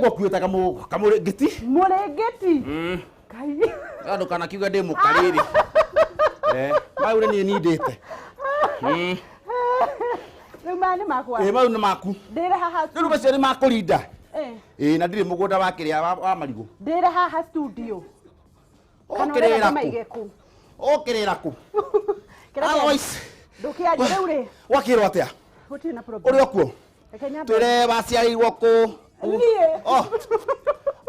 Gũkuĩte kamũrĩngĩti. Mũrĩngĩti. Ngai. Andũ kana kiuga ndĩ mũkarĩrĩ. Eh, mau nĩ niĩ nindĩte. Rĩu maya nĩ makwa. Ĩ mau nĩ maku. Ndĩre haha. Rĩu macio nĩ makũrinda. Eh. Ĩ na ndirĩ mũgũnda wa kĩrĩa wa marigũ. Ndĩre haha studio. Kana ũrenda Ũkĩrĩra kũ? ndĩmaige kũ? Ũkĩrĩra kũ? Kĩrĩa Otherwise, ndũkĩaria rĩu rĩ. wakĩrwo atĩa? Gũtirĩ na problem. Ũrĩ o kuo? Reke nyambe. Twĩre waciarĩirwo kũ? Niĩ. Oh.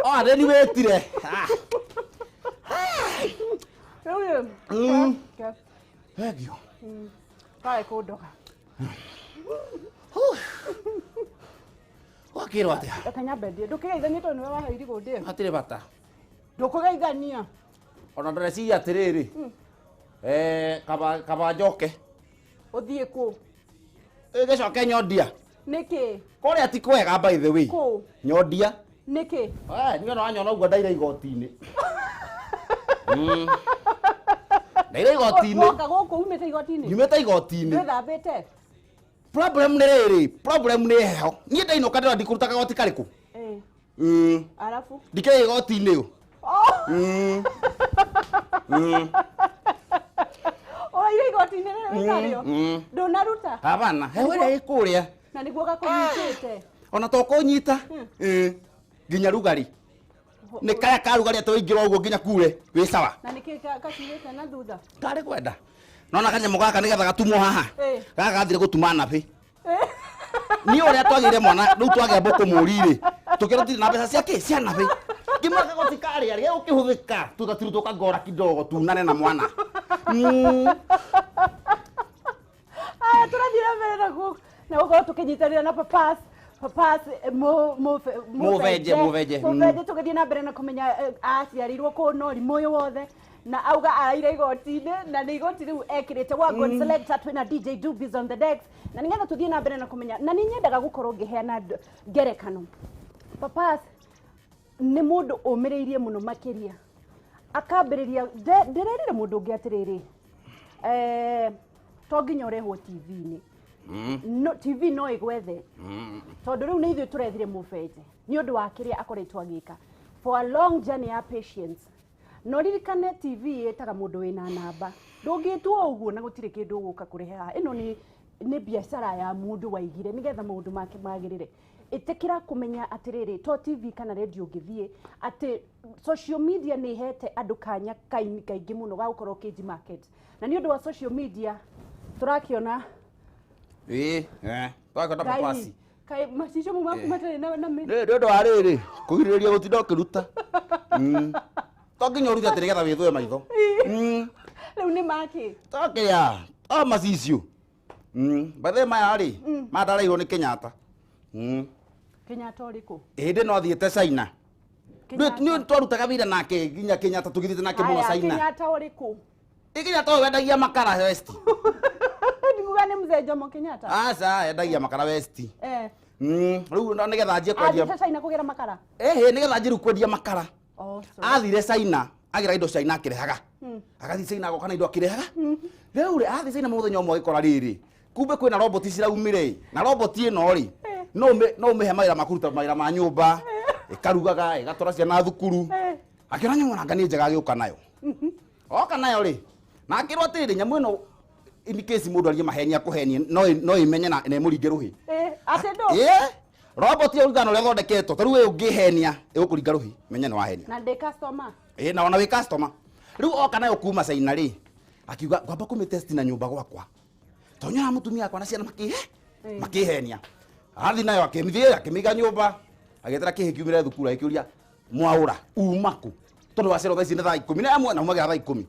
Oh, nĩ wĩtire. Ah. Rĩu rĩ. Ke- Thengiũ. Kae kũndoga. Wakĩrwo atĩa? Reke nyambe ndĩe. Ndũkĩgeithanie tondũ nĩwe wahe irigũ ndĩe. Hatirĩ bata. Ndũkũgeithania. Ona ndĩreciria atĩrĩrĩ. Eh, kaba kaba njoke. Ũthiĩ kũ? Ĩ gĩcoke nyondia. Nĩkĩ? Kũrĩa ti kwega by the way. Kũ? Nyondia. Nĩkĩ? Eh, niĩ ona wanyona ũguo ndaire igoti-inĩ. Ndaire igoti-inĩ. Woka gũkũ umĩte igoti-inĩ? Nyumĩte igoti-inĩ. Ndwĩthambĩte? Problem nĩ rĩrĩ, problem nĩ heho. Niĩ ndainũka ndĩrona ndikũruta kagoti karĩkũ. Eh. Arabu? Ndikĩrĩ igoti-inĩ ũ. Oh! Ũraire igoti-inĩ rĩrĩ wĩnarĩo? Ndũnaruta? Hapana, heho ĩrĩa ĩ kũrĩa. Na nĩguo gakũnyitĩte. Ona to kũnyita. Nginya rugarĩ. Nĩ kaya ka rugarĩ atĩ waingĩra ũguo nginya kure wĩ sawa. Na nĩkĩ gacurĩte na thutha? Ndarĩ kwenda. Nona kanyamũ gaka nĩgetha gatumwo haha. Eh. Gaka gathire gũtuma nabĩ. Niĩ ũrĩa twagĩire mwana rĩu twagĩa mbũkũ mũri-rĩ tũkĩrwo tũtirĩ na mbeca cia kĩ cia nabĩ. Ngĩmwĩra kagoti karĩa rĩ gũkĩhũthĩka tũgatirwo tũkangora kidogo tunane na mwana. Aya tũrathiĩ na mbere na na gũkorwo tũkĩnyitanĩra na papas papas eh, Mũbenje, mũbenje. Mũbenje tũgĩthiĩ na mbere na kũmenya aciarirwo kũ no rimũ ũyũ wothe na auga araire igoti-inĩ na nĩ igoti rĩu ekĩrĩte wa God Selector twĩna DJ Dubis on the decks na nĩgetha tũthiĩ na mbere na kũmenya na nĩ nyendaga gũkorwo ngĩheana ngerekano. Papas nĩ mũndũ ũmĩrĩirie mũno makĩria akambĩrĩria ndĩrerire mũndũ ũngĩ atĩrĩrĩ, to nginya ũrehwo TV-inĩ. No, TV no ĩgwethe tondũ rĩu nĩ ithuĩ tũrethire mũbenje nĩ ũndũ wa kĩrĩa akoretwo agĩka for a long journey ya patience. No ririkane TV ĩtaga mũndũ wĩna namba, ndũngĩtwo ũguo na gũtirĩ kĩndũ ũgũka kũrehe haha. Ĩno nĩ biacara ya mũndũ waigire nĩgetha maũndũ make magĩrĩre. Ĩtĩkĩra kũmenya atĩrĩrĩ, to TV kana radio ũngĩthiĩ atĩ social media nĩ ĩhete andũ kanya kaingĩ mũno ga gũkorwo ũkĩnji market, na nĩ ũndũ wa social media tũrakĩona. Ĩĩ, eh, twakĩona papasi. Kaĩ macicio mau maku matarĩ na Nĩ ũndũ wa rĩrĩ kũgirĩrĩria gũtinda ũkĩruta. To nginya ũrute atĩ nĩgetha wĩthũe maitho. Rĩu nĩ makĩ? To kĩrĩa, to macicio. By the way maya rĩ, maya ndareirwo nĩ Kenyatta. Kenyatta ũrĩkũ? Hĩndĩ no athiĩte China. Kenyatta. Nĩ twarutaga wĩra nake nginya Kenyatta tũgĩthiĩte nake mũno Aya, China. Kenyatta ũrĩkũ? Ĩ Kenyatta ũyũ wendagia makara West. Ndikuga nĩ mzee Jomo Kenyatta. Aca, endagia makara West. Eh. Rĩu no nĩgetha anjie kwendia. Athiĩte China kũgĩra makara? Ĩhĩ, nĩgetha anjie rĩu kwendia makara. Oh, sorry. Athire China agĩra indo China akĩrehaga. Agathiĩ China agoka na indo akĩrehaga. Rĩu rĩ athiĩ China mũthenya ũmwe agĩkora rĩrĩ kumbe kwĩna robot ciraumire ĩ. Na robot ĩno rĩ no ũmĩhe mawĩra ma kũruta mawĩra ma nyũmba, ĩkarugaga, ĩgatwara ciana thukuru. Akĩona nyamũ nanga nĩ njega agĩũka nayo. Oka nayo rĩ na akĩrwo atĩrĩrĩ, nyamũ ĩno in case mũndũ arie maheni akũhenie no ĩmenye na ĩmũringe rũhĩ. Eh, atĩ ndũ? Ĩ robot ĩyo ringana na ũrĩa ĩthondeketwo, ta rĩu we ũngĩhenia ĩgũkũringa rũhĩ menye nĩ wahenia. Na ndĩ customer. Ĩ na ona wĩ customer. Rĩu oka nayo kuma China rĩ akiuga ngwamba kũmĩtest na nyũmba gwakwa tondũ nyonaga mũtumia wakwa na ciana makĩhenia. Athi nayo akĩmĩthiĩ akĩmĩiga nyũmba agĩetera kĩhĩ kiumĩre thukuru agĩkĩũria mwaũra uma kũ tondũ wacerwo thaa ici nĩ thaa 11 na umagĩra thaa 10.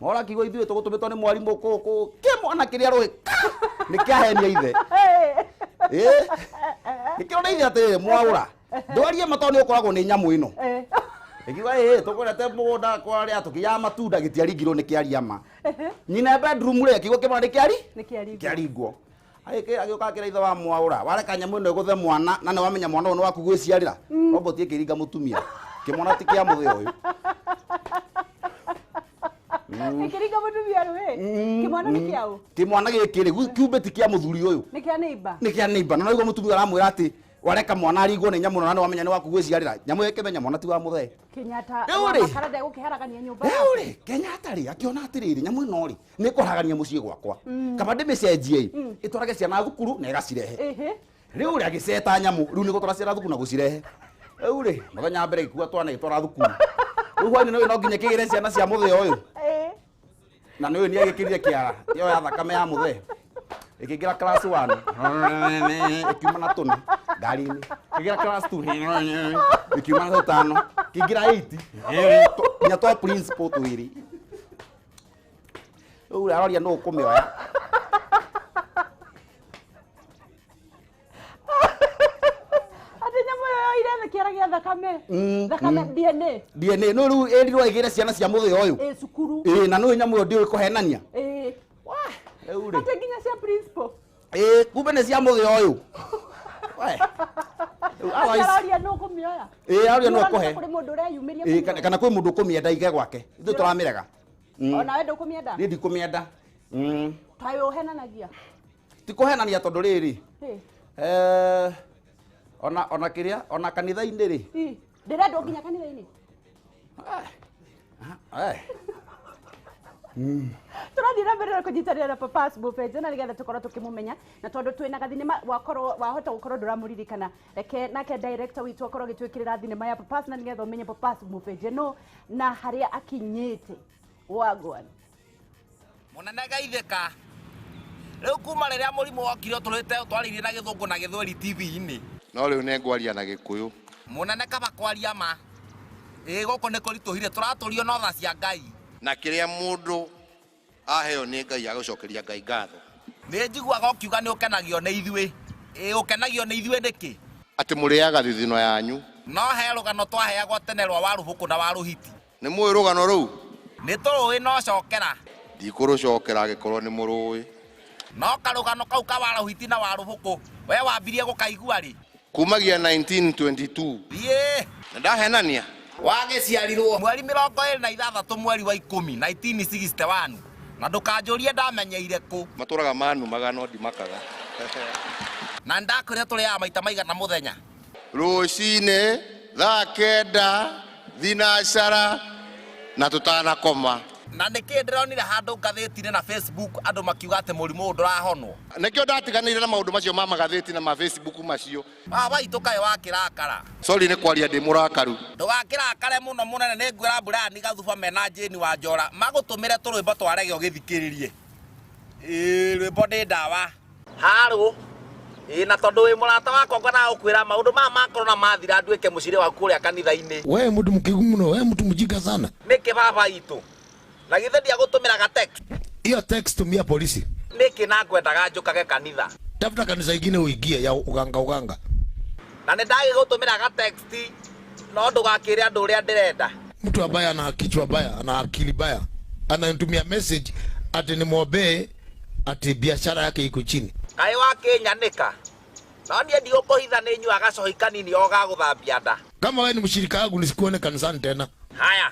Mwaũra akiuga ithuĩ tũgũtũmĩtwo nĩ mwarimũ kũ kĩmwana kĩrĩa rũhĩ nĩ kĩahenia ithe. Ĩ gĩkĩrwo nĩ ithe atĩrĩrĩ, mwaũra ndwarie ma tondũ nĩ ũkoragwo nĩ nyamũ ĩno. Ĩkiuga ĩ tũkũrete mũgũnda kwarĩa tũkĩyaga matunda gĩtiaringirwo nĩ kĩaria ma. Nyina bedroom rĩ akiuga kĩmwana nĩ kĩari Nĩ kĩaringwo. Kĩaringwo. Agĩũka akĩra ithe wa mwaũra wareka nyamũ ĩno ĩgũthe mwana na nĩ wamenya mwana ũyũ nĩ waku gwĩciarĩra. Robot ĩkĩringa mũtumia. Kĩmwana ti kĩa mũthĩ ũyũ. Ĩkĩringa mũtumia rũĩ? Kĩmwana nĩ kĩaũ? Kĩmwana gĩkĩ rĩ kiumbe ti kĩa mũthuri ũyũ. Nĩ kĩa neighbor? Nĩ kĩa neighbor. Na noiguo mũtumia aramwĩra atĩ Wareka mwana arigwo nĩ nyamũ na nĩ wamenya nĩ waku gwĩciarĩra. Nyamũ ĩkĩmenya mwana ti wa mũthee. Kenyatta Rĩu rĩ. Karada gũkĩharagania nyũmba. Rĩu rĩ, Kenyatta rĩ akiona atĩrĩrĩ nyamũ ĩno rĩ nĩ ĩkũharagania mũciĩ gwakwa. Kaba ndĩmĩcenjie ĩ, ĩtwarage ciana thukuru na ĩgacirehe. Ehe. Rĩu rĩ agĩceta nyamũ, rĩu nĩ gũtwara ciana thukuru na gũcirehe. Rĩu rĩ, mũthenya wa mbere gĩkua twana gĩtwara thukuru. Rĩu hwainĩ nĩ no nginya kĩgĩre ciana cia mũthee ũyũ. Na nĩ ũyũ nĩ agĩkĩrire kĩara, ĩyo ya thakame ya mũthee. Ĩkĩingĩra class 1, ĩkiuma na tũna ngari-inĩ. Ĩkĩingĩra class 2, ĩkiuma na tũtano. Ĩkĩingĩra 8, nginya twa principal twĩrĩ. Rĩu rĩ aroria nũ ũkũmĩoya. Atĩ nyamũ ĩyo yoire kĩara gĩa thakame. Thakame DNA. DNA no rĩu ĩrirwo ĩgĩre ciana cia mũthee ũyũ. Ĩ cukuru. Ĩ na nĩ nyamũ ĩyo ndĩũĩ kũhenania. Ĩ. Rĩu rĩ. Atĩ nginya cia principal. Ĩ kumbe nĩ cia mũthee ũyũ. We. Rĩu Atĩ otherwise aroria nũ ũkũmĩoya. Ĩ aroria nũ Nĩũrona ũkũhe. ta kũrĩ mũndũ ũreyumĩria Ĩ kũmĩoya? kana kwĩ mũndũ ũkũmĩenda ige gwake. Ithuĩ tũramĩrega. Ona we ndũkũmĩenda? Niĩ ndikũmĩenda. Kaĩ ũhenanagia? Ti kũhenania tondũ rĩrĩ. Ĩ. Ona kĩrĩa, ona kanitha-inĩ rĩ. Ĩ, ndĩrendwo nginya kanitha-inĩ. Tũrathiĩ na mbere na kũnyitanĩra na Papas Mũbenje na nĩgetha tũkorwo tũkĩmũmenya na tondũ twĩna gathinema wakorwo wahota gũkorwo ndũramũririkana, reke nake director witũ akorwo agĩtwĩkĩrĩra thinema ya Papas na nĩgetha ũmenye Papas Mũbenje no na harĩa akinyĩte. Wagwan. Mũnene geithĩka. Rĩu kuma rĩrĩa mũrimũ wokire ũtũrĩte twarĩirie na gĩthũngũ na gĩthweri TV-inĩ. No rĩu nĩ ngwaria na gĩkũyũ. Mũnene kaba kwaria ma. Ĩ gũkũ nĩ kũritũhire tũratũrio no tha cia Ngai. Na kĩrĩa mũndũ aheo nĩ Ngai agũcokeria Ngai ngatho. Nĩ njiguaga ũkiuga nĩ ũkenagio nĩ ithuĩ. Ĩ ũkenagio nĩ ithuĩ nĩkĩ? Atĩ mũrĩaga thithino yanyu. No he rũgano twaheagwo tene rwa Warũbũkũ na Warũhiti. Nĩ mũĩ rũgano rũu? Nĩ tũrũĩ no cokera. Ndikũrũcokera angĩkorwo nĩ mũrũĩ. No karũgano kau ka Warũhiti na Warũbũkũ we wambirie gũkaigua rĩ? Kumagia 1922. Thiĩ. Na ndahenania. Wagĩciarirwo mweri 26 mweri wa 10 1961. Na ndũkanjũrie ndamenyeire kũ. Matũraga manumaga no ndimakaga. Na ndakwĩra tũrĩaga maita maigana mũthenya. Rũcinĩ thaa 9 thinacara na tũtanakoma. Na nĩkĩ ndĩronire handũ ngathĩti-inĩ na Facebook andũ makiuga atĩ mũrimũ ũyũ ndũrahonwo. Nĩkĩo ndatiganĩire na maũndũ macio ma magathĩti na ma Facebook macio. Baba witũ kaĩ wakĩrakara. Sorry nĩ kwaria ndĩ mũrakaru. Ndũgakĩrakare mũno mũnene, nĩ ngwĩra Brian Gathuba mena Jane wa Njora magũtũmĩre tũrwĩmbo twa rege ũgĩthikĩrĩrie. Ĩ rwĩmbo nĩ ndawa. Harũ. Ĩ na tondũ wĩ mũrata wakwa ngwendaga gũkwĩra maũndũ maya ma corona mathira nduĩke mũcirĩ waku kũrĩa kanitha-inĩ. We mtu mkigu mũno, we mtu mjinga sana. Nĩkĩ baba witũ? Na githĩ ndiagũtũmĩraga text? Hiyo text tumia polisi. Nĩkĩ na ngwendaga njũkage kanitha? Tafuta kanitha ingine uingie ya uganga uganga. Na nĩ ndagĩgũtũmĩraga text no ndũgakĩre andũ ũrĩa ndĩrenda. Mtu ambaye ana kichwa baya, ana akili baya, ananitumia message ati nimwombee ati biashara yake iko chini. Kaĩ wakĩnyanĩka? No niĩ ndigũkũhitha nĩ nyuaga cohi kanini o gagũthambia nda. Kama wewe ni mshirika wangu nisikuone kanisani tena. Haya,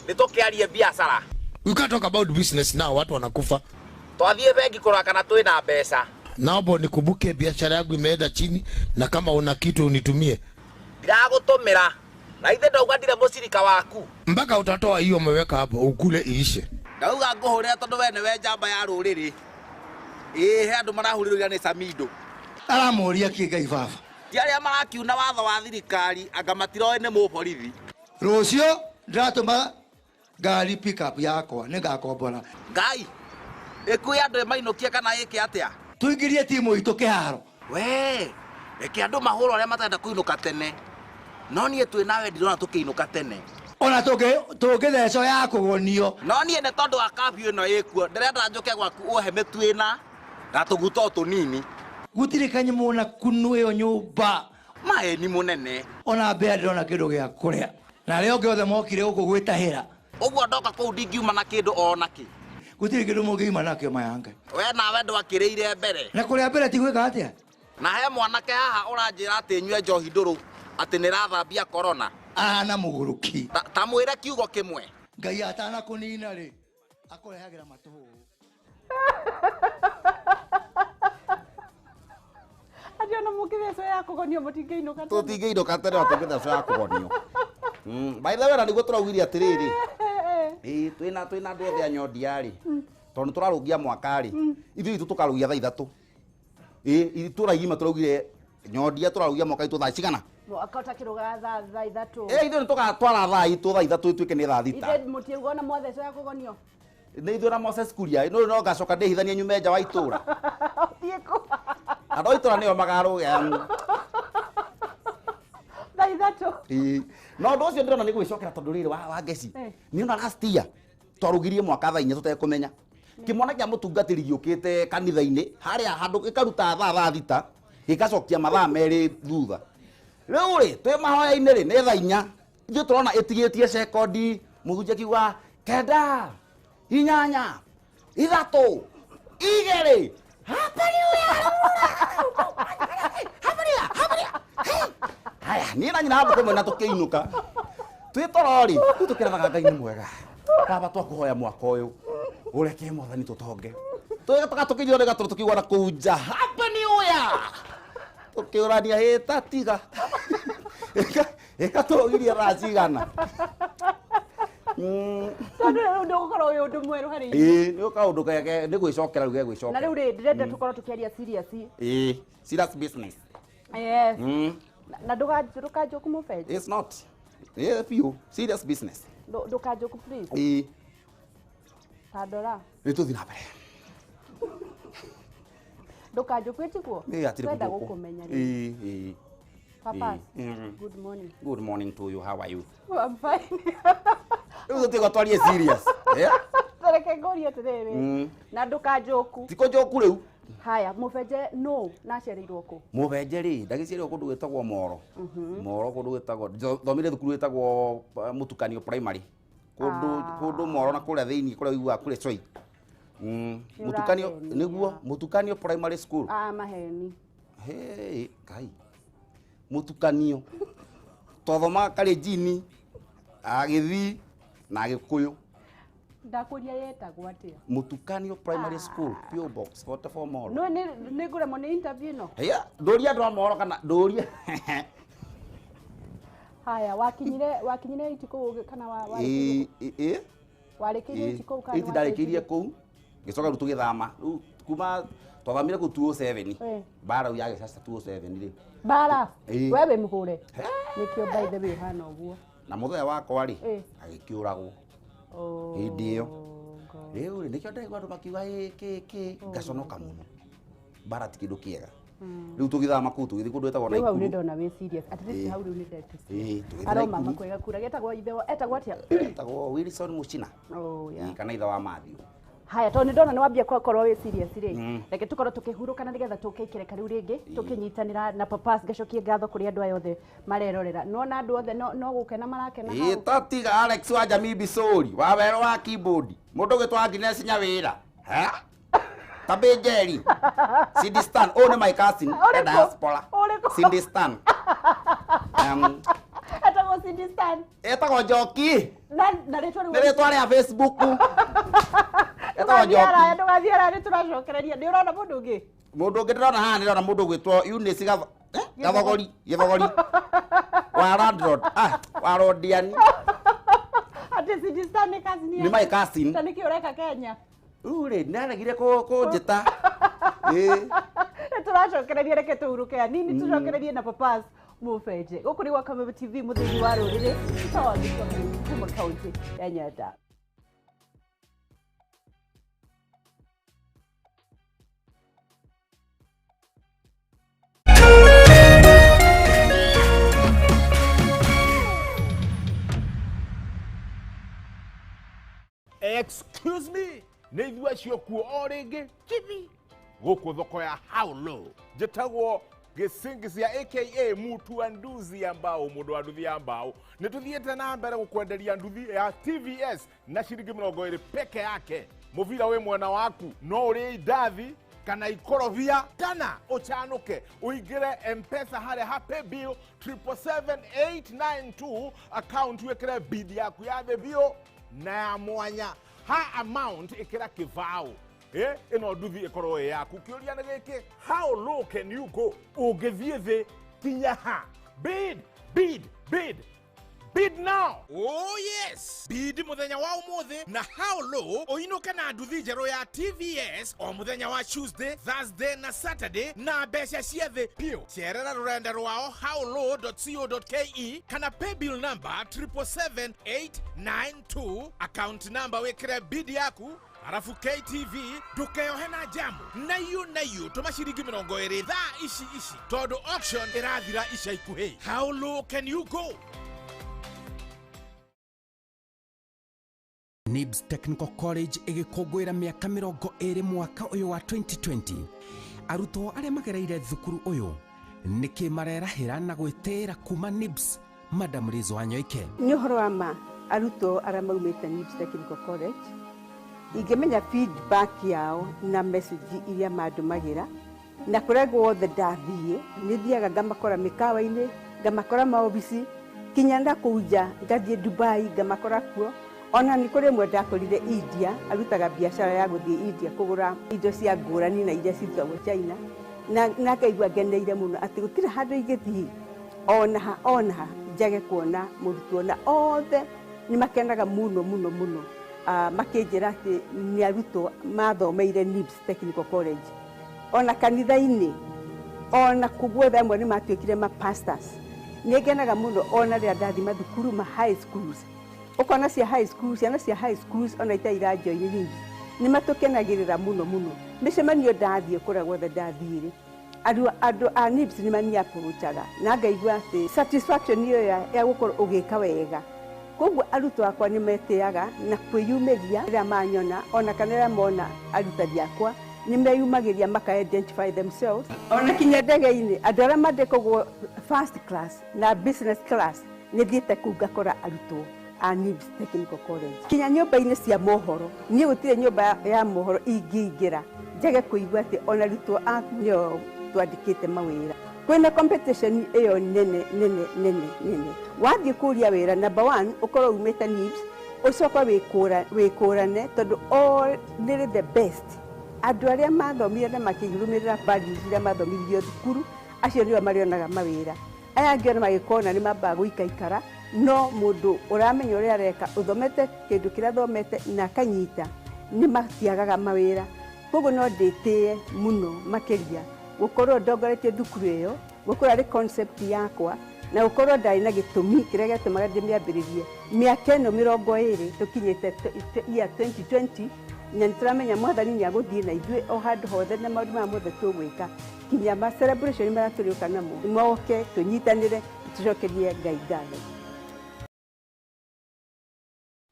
nĩtũkĩarie biashara. We can't talk about business now, watu wanakufa. Twathiĩ bengi kũrora kana twĩna mbeca. Naomba unikumbuke biashara yangu imeenda chini na kama una kitu unitumie. Ndiragũtũmĩra. Na ithe ndauga ndire mũcirika waku. Mpaka utatoa hiyo umeweka hapo ukule iishe. Ndauga ngũhũrĩra tondũ we nĩwe njamba ya rũrĩrĩ. Ĩ he andũ marahũrĩrwo nĩ Samido. Aramũria kĩ Ngai baba? Ti arĩa marakiuna watho wa thirikari anga matiroĩ nĩ mũborithi. Rũciũ ndĩratũma ngari pick up yakwa nĩngakombora. Ngai ĩkuĩ andũ ĩmainũkie kana ĩke atĩa? Tũingĩrie timu itũ kĩharo. We reke andũ mahũrwo arĩa matarenda kũinũka tene. No niĩ twĩ nawe ndirona tũkĩinũka tene. Ona tũngĩthecwo ya kũgonio. No niĩ nĩ tondũ wa curfew ĩno ĩkuo ndĩrenda njũke gwaku ũhe mĩtu ĩna na tũguta o tũnini. Gũtirĩ kanyamũ na kunu ĩyo nyũmba. Maeni mũnene. Ona mbea ndĩrona kĩndũ gĩa kũrĩa. Na arĩa angĩ othe mokire gũkũ gwĩtahĩra. Ũguo ndoka kũu ndingiuma na kĩndũ o nakĩ. Gũtirĩ kĩndũ mũngiuma nakĩo maya Ngai. We nawe ndwakĩrĩire mbere. Na kũrĩa mbere ti gwĩka atĩa? Na he mwanake haha ũranjĩra atĩ nyue njohi ndũrũ atĩ nĩrathambia corona. Ahana mũgũrũki. Ta mwĩre kiugo kĩmwe. Ngai atanakũnina rĩ, akũrehagĩra matũhũhũ. Mũngĩthecwo ya kũgonio mũtingĩinũka tene. Tũtingĩinũka tene o tũngĩthecwo ya kũgonio. By the way, na nĩguo tũraugire atĩrĩrĩ, ĩĩ twĩna andũ othe a Nyondia rĩ, tondũ nĩtũrarũgia mwaka rĩ, ithuĩ itũ tũkarũgia thaa 3. Ĩĩ itũra igima tũraugire Nyondia tũrarũgia mwaka itũ thaa cigana? Mwaka ũtakĩrũgaga thaa 3. Ĩĩ ithuĩ nĩtũgatwara thaa itũ thaa 3 ĩtuĩke nĩ thaa 6. Ithe mũtiuga ona mwathecwo ya kũgonio. Nĩ ithuĩ na Moses Kuria, no no ngacoka ndĩhithanie nyume nja wa itũra. Ũthiĩ kũ? Andũ a itũra nĩo magarũga. Thaa 3. Ĩĩ. No ũndũ ũcio ndĩrona nĩ gwĩcokera tondũ rĩrĩ wa Ngeci. Nĩ ona last year twarũgirie mwaka thaa 4 tũtekũmenya. Kĩmwana kĩa mũtungatĩri gĩũkĩte kanitha-inĩ harĩa handũ gĩkaruta thaa 6 gĩgacokia mathaa 2 thutha. Rĩu rĩ twĩ mahoya-inĩ rĩ nĩ thaa 4. Ithuĩ tũrona ĩtigĩtie sekondi mũhunjia akiuga 9 8 3 2 hapa ni haya niĩ na nyina hapo kũmwe na tũkĩinũka twĩ toro rĩ rĩu tũkĩrathaga Ngai nĩ mwega baba twakũhoya mwaka ũyũ ũreke mwathani tũtonge tũgĩtoka tũkĩnyua nĩ gatoro tũkiugua na kũu nja hapa ni ũya tũkĩũrania hĩta tiga ĩka tũrũgirie thaa cigana. Tondũ rĩu ndũgũkorwo wĩ ũndũ mwerũ harĩ ithuĩ. Ĩĩ nĩ kaũndũ kege nĩ gwĩcokera rĩu gegwĩcokera. Na rĩu rĩ ndĩrenda tũkorwo tũkĩaria serious. Ĩĩ serious business. Yes. Na ndũkanjũku mũbenji. It's not. Ĩĩ biũ serious business. Ndũkanjũku please. Ĩĩ. Ta ndora. Rĩu tũthiĩ na mbere. Ndũkanjũku ĩtiguo? Ĩĩ hatirĩ Twenda kũnjũkwo. gũkũmenya rĩu. Ĩĩ ĩĩ. Papas. Good morning. Good morning to you. How are you? I'm fine. Rĩu tũtigwo twarie serious. Reke ngũrie atĩrĩrĩ. Na ndũkanjũku. Ti kũnjũku rĩu. Haya, mũbenje no naciarĩirwo kũ? Mũbenje rĩ, ndagĩciarĩirwo kũndũ gwĩtagwo Moro. Moro kũndũ gwĩtagwo thomire thukuru ĩtagwo Mũtukanio Primary. Kũndũ Moro na kũrĩa thĩinĩ kũrĩa ũiguaga kũrĩa Choi. Mũtukanio nĩguo Mũtukanio Primary School. Ah, maheni. Hey, Ngai. Mũtukanio. Twathomaga Kalenjini, Agĩthii na Gĩkũyũ. Ndakũria yetagwo atĩa? Mũtukanio Primary School, PO Box 44 Moro. No nĩ ngũremwo nĩ interview ĩno. Haya, ndũria andũ a Moro kana ndũria. Haya, wakinyire iti kũu kana warĩkĩirie? Ĩĩ. Warĩkĩirie iti kũu kana? Iti ndarĩkĩirie kũu. Ngĩcoka rĩu tũgĩthama. Rĩu kuma twathamire kũu 2007. Mbara rĩu ya gĩcaca 2007 rĩ. Mbara? We wĩ mũhũre? Nĩkĩo by the way ũhana ũguo. Na mũthenya wakwa rĩ agĩkĩũragwo. Hĩndĩ ĩyo. Rĩu rĩ nĩkĩo ndĩraigua andũ makiuga ĩ kĩ kĩ ngaconoka mũno. Mbara ti kĩndũ kĩega. Rĩu tũgĩthama kũu tũgĩthiĩ kũndũ gwĩtagwo Rĩu hau Naikuru. nĩ ndona wĩ serious. At least hau rĩu nĩ ndetĩkia. Tũgĩthiĩ Aroma Naikuru. makwega kura getagwo ithe etagwo atĩa? Etagwo Wilson Muchina. Oh yeah. Kana ithe wa Matthew. Haya, tondũ nĩ ndona nĩ wambia gũkorwo wĩ serious rĩ. Reke tũkorwo tũkĩhurũka na nĩgetha tũke ikereka rĩu rĩngĩ tũkĩnyitanĩra na papas. Ngacokie ngatho kũrĩ andũ aya othe marerorera. Nona andũ othe no gũkena marakena hau. Ĩĩ tatiga Alex wa Jamii Bisori wa werũ wa keyboard. Mũndũ ũgĩtwo Agnes Nyawĩra. Ha? Tabĩ Njeri. Cindy Stan. Ũyũ nĩ my cousin. Ũrĩkũ? Diaspora. Ũrĩkũ? Cindy Stan. Etagwo Cindy Stan. Etagwo Njoki. Na rĩtwa rĩu. Nĩ rĩtwa rĩa Facebook. Etagwo Njoki. Ndũgathiĩ haraya nĩ tũracokereria. Nĩ ũrona mũndũ ũngĩ? Mũndũ ũngĩ ndĩrona haha ndĩrona mũndũ ũgwĩtwo Eunice Gathogori, Gĩthogori. Wa landlord. Ah, wa Rodiani. Atĩ Cindy Stan nĩ cousin Nĩ my cousin. Ta nĩkĩ ũreka Kenya? Rĩu rĩ, nĩaregire kũnjĩta. Ĩĩ. Nĩ tũracokereria reke tũhurũke hanini tũcokererie na papas mũbenje. Gũkũ nĩ gwa Kameme TV mũthĩgi wa rũrĩrĩ wa kuma kaunti ya Nyandarua. Excuse me, nĩ ithuĩ acio kuo o rĩngĩ chibi gũkũ thoko ya How Low. Njĩtagwo Gĩcingisia aka Mutu wa nduthi ya mbao, mũndũ wa nduthi ya mbao. Nĩ tũthiĩte na mbere gũkwenderia nduthi ya TVS na ciringi 20 peke yake. Mũbira wĩ mwena waku, no ũrĩe indathi kana ikorobia kana ũcanũke ũingĩre M-Pesa harĩa ha paybill 777892 account wĩkĩre bid yaku ya thĩ biũ na ya mwanya. Ha amount ĩkĩra kĩbaũ Ĩno nduthi ĩkorwo ĩ yaku. Kĩũria nĩ gĩkĩ, how low can you go? Ũngĩthiĩ thĩ kinya ha? Bid, bid, bid. Bid now. Oh yes, bid muthenya wa umuthi na how low uinuke na nduthi njeru ya TVS o muthenya wa Tuesday, Thursday na Saturday na mbeca cia thi piu. Cerera rurenda rwao howlow.co.ke kana paybill number 777892, account number wikire bid yaku arafu KTV ndukeohe na jamu na iyo tuma ciringi 20 thaa ici ici tondu auction irathira ica ikuhi. How low can you go? NIBS Technical College ĩgĩkũngũĩra mĩaka 20 mwaka ũyũ wa 2020. Arutwo arĩa magereire thukuru ũyũ nĩkĩ marerahĩra na gwĩtĩĩra kuma NIBS? Madam Liz Wanyoike. Nĩ ũhoro wa ma arutwo arĩa maumĩte NIBS Technical College ingĩmenya feedback yao na message iria mandũmagĩra na kũrĩa guothe ndathiĩ nĩ thiaga ngamakora mĩkawa-inĩ, ngamakora maobici, kinya na kũu nja ngathiĩ Dubai ngamakora kuo. Ona nĩ kũrĩ ĩmwe ndakorire India, arutaga biacara ya gũthiĩ India kũgũra indo cia ngũrani na iria cirutagwo China, na ngaigua ngeneire mũno atĩ gũtirĩ handũ ingĩthiĩ ona ha njage kuona mũrutwo, na othe nĩ makenaga mũno mũno mũno makĩnjĩra atĩ nĩ arutwo mathomeire NIBS Technical College. Ona kanitha-inĩ ona kũguothe amwe nĩ matuĩkire ma pastors. Nĩ ngenaga mũno ona rĩrĩa ndathiĩ mathukuru ma high schools, ukona cia high school, ciana cia high schools ona itarĩ irajoin NIBS nĩ matũkenagĩrĩra mũno mũno. Mĩcemanio ndathiĩ kũrĩa guothe ndathiĩ andũ a NIBS nĩ maniapproachaga na ngaigua atĩ satisfaction ĩyo ya gũkorwo ũgĩka wega. Koguo arutwo akwa nĩ metĩaga na kwĩyumĩria rĩrĩa manyona ona kana rĩrĩa mona arutani akwa nĩ meyumagĩria maka identify themselves. Ona kinya ndege-inĩ andũ arĩa mandĩkagwo first class na business class nĩ thiĩte kũu ngakora arutwo a NIBS Technical College. Kinya nyũmba-inĩ cia mohoro, niĩ gũtirĩ nyũmba ya mohoro ingĩingĩra njage kũigua atĩ ona arutwo aku nĩo twandĩkĩte mawĩra. Kwĩna competition ĩyo nene nene nene nene. Wathiĩ kũria wĩra number 1 ũkorwo umĩte NIBS, ũcoke wĩkũrane tondũ all nĩrĩ the best. Andũ arĩa mathomire na makĩrũmĩrĩra values iria mathomithirio thukuru acio nĩo marĩonaga mawĩra. Aya angĩ ona magĩkona nĩ mambaga gũikaikara, no mũndũ ũramenya ũrĩa areka ũthomete kĩndũ kĩrĩa athomete na akanyita nĩ matiagaga mawĩra. Koguo no ndĩtĩe mũno makĩria gũkorwo ndongoretie thukuru ĩyo, gũkorwo arĩ concept yakwa na gũkorwo ndarĩ na gĩtũmi kĩrĩa gĩatũmaga ndĩmĩambĩrĩrie mĩaka ĩno 20 tũkinyĩte year 2020, na nĩ tũramenya mwathani nĩ agũthiĩ na ithuĩ o handũ hothe na maũndũ maya mothe tũgwĩka kinya ma celebration marĩa tũrĩũka namo moke tũnyitanĩre tũcokerie Ngai ngatho.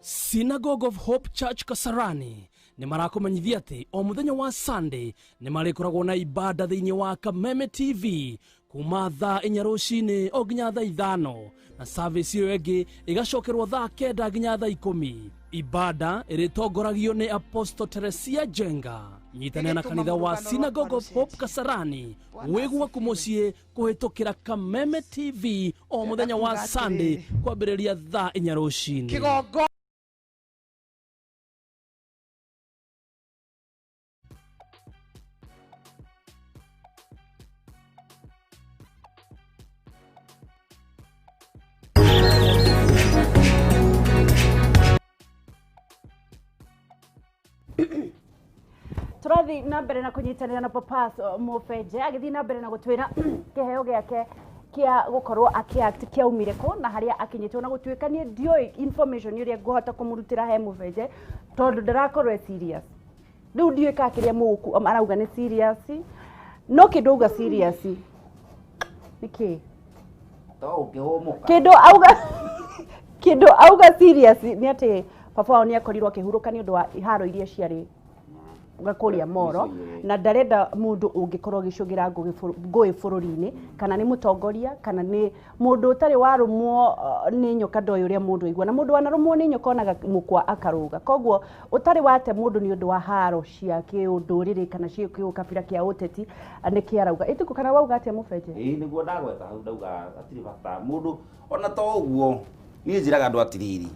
Synagogue of Hope Church Kasarani nĩ marakũmenyithia atĩ o mũthenya wa Sunday nĩ marĩkoragwo na ibada thĩinĩ wa Kameme TV kuma thaa 4 rũcinĩ o nginya thaa 5, na service ĩyo ĩngĩ ĩgacokerwo thaa 9 nginya thaa 10. Ibada ĩrĩtongoragio nĩ Apostle Teresia Jenga. Nyitanĩra na kanitha wa Synagogue of Hope Kasarani wĩ gwaku mũciĩ kũhĩtũkĩra Kameme TV o mũthenya wa Sunday kwambĩrĩria thaa 4 rũcinĩ. Tũrathiĩ na mbere na kũnyitanĩra na Papas Mũbenje agĩthiĩ na mbere na gũtwĩra kĩheo gĩake kĩa gũkorwo akĩact kĩaumire kũ na harĩa akinyĩtwo, na gũtuĩka niĩ ndiũĩ information ĩrĩa ngũhota kũmũrutĩra he Mũbenje tondũ ndarakorwo e serious. Rĩu ndiũĩ kana kĩrĩa mũgũku arauga nĩ serious, no kĩndũ auga serious nĩ kĩ? To ũngĩhũmũka. Kĩndũ auga serious nĩ atĩ baba wao nĩ akorirwo akĩhurũka nĩ ũndũ wa iharo iria ciarĩ gakũria moro, na ndarenda mũndũ ũngĩkorwo agĩcũgĩra ngũĩ bũrũri-inĩ, kana nĩ mũtongoria kana nĩ mũndũ ũtarĩ warũmwo nĩ nyoka ndoĩ ũrĩa mũndũ aigua, na mũndũ wanarũmwo nĩ nyoka onaga mũkwa akarũga. Koguo ũtarĩ wate mũndũ nĩ ũndũ wa haro cia kĩũndũrĩrĩ kana cia kĩũkabira kĩa ũteti nĩkĩ arauga. Ĩtĩkũ kana wauga atĩa Mũbenje? Ĩĩ nĩguo ndagweta hau, ndauga hatirĩ bata mũndũ ona to ũguo. Niĩ njĩraga andũ atĩrĩrĩ,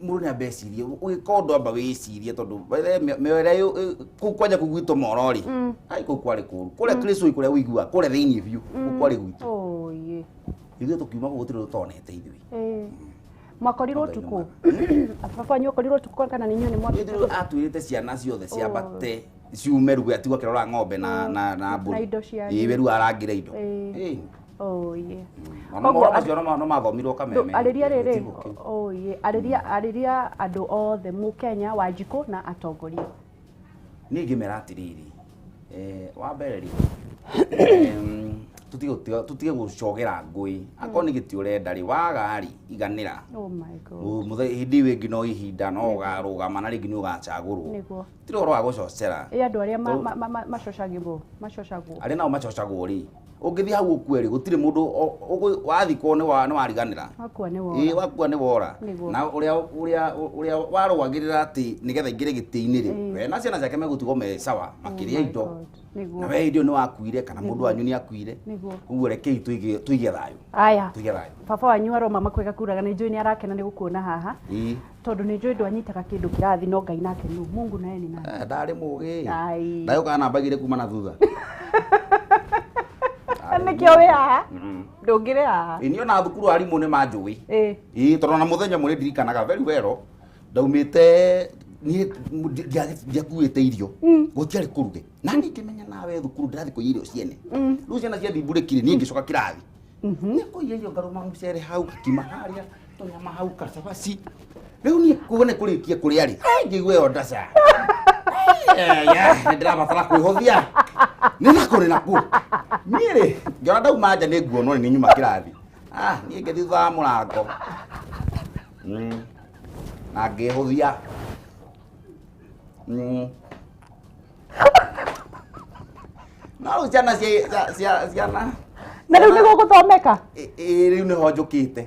Mũndũ nĩ ambe ecirie ũgĩka ũndũ amba wĩcirie tondũ mĩoyo kũu kwanja kũu gwitũ moro rĩ ai kũu kwarĩ kũũru kũrĩa Kĩrĩcũi kũrĩa ũiguaga kũrĩa thĩinĩ biũ kũu kwarĩ gwitũ. Ithuĩ tũkiuma kũu gũtirĩ tũtonete ithuĩ. Mwakorirwo ũtukũ baba wanyu akorirwo ũtukũ kana nĩ inyuĩ nĩ mwambĩte? Ithuĩ atwĩrĩte ciana ciothe ciambate ciume rũĩ atigwo akĩrora ng'ombe na mbũri na indo cianyu. Ĩĩ we rĩu arangĩra indo. Ona macio no mathomirwo Kameme. Arĩria rĩrĩ arĩria andũ othe Mũkenya Wanjikũ na atongoria. Niĩ ngĩmera atĩrĩrĩ, wa mbere rĩ tũtige gũcogera ngũĩ akorwo nĩ gĩtĩ ũrenda rĩ waga rĩ iganĩra. Hĩndĩ ĩyo ĩngĩ no ihinda no ũgarũgama na rĩngĩ nĩ ũgacagũrwo. Tiri ũhoro wa gũcocera. Ĩ andũ arĩa macocagwo macocagwo arĩa nao macocagwo rĩ ũngĩthiĩ hau ũkue rĩ gũtirĩ mũndũ wathikwo nĩ wariganĩra. Ĩĩ wakua nĩ wora. Na ũrĩa warũagĩrĩra atĩ nĩgetha aingĩre gĩtĩ-inĩ rĩ we na ciana ciake megũtigwo me sawa makĩrĩa indo na we hĩndĩ ĩyo nĩ wakuire kana mũndũ wanyu nĩ akuire. Ũguo rekei tũige thayũ. Aya. Tũige thayũ. Baba wanyu aroma makwega kuraga nĩ njũĩ nĩ arakena nĩ gũkuona haha. Tondũ nĩ njũĩ ndwanyitaga kĩndũ kĩrathi no Ngai nake nũ Mungu naye ni nani. Ndarĩ mũgĩ. Ndagĩũkaga namba igĩrĩ kuma na thutha. Nĩkĩo wĩ haha ndũngĩrĩ haha. Ĩ niĩ ona thukuru arimũ nĩ manjũĩ. Ĩ tondũ ona mũthenya ũmwe nĩ ndirikanaga very well ndaumĩte niĩ ndiakuĩte irio gũtiarĩ kũruge na niĩ ngĩmenya nawe thukuru ndĩrathiĩ kũiya irio ciene. Rĩu ciana ciathiĩ mburĩki rĩ niĩ ngĩcoka kĩrathi nĩ kũiya irio ngarũma mũcere hau gakima harĩa tũnyama hau kacabaci. Rĩu niĩ kuona kũrĩkia kũrĩa rĩ ngĩigua ĩyo ndaca nĩ ndĩrabatara kwĩhũthia nĩ nakũ nĩ nakũ niĩ rĩ ngĩona ndauma nja nĩ nguonwo nĩ nyuma kĩrathi niĩ ngĩthiĩ thutha wa mũrango na ngĩhũthia. No rĩu ciana ciana na rĩu nĩ gũgũthomeka. Ĩ rĩu nĩho njũkĩte.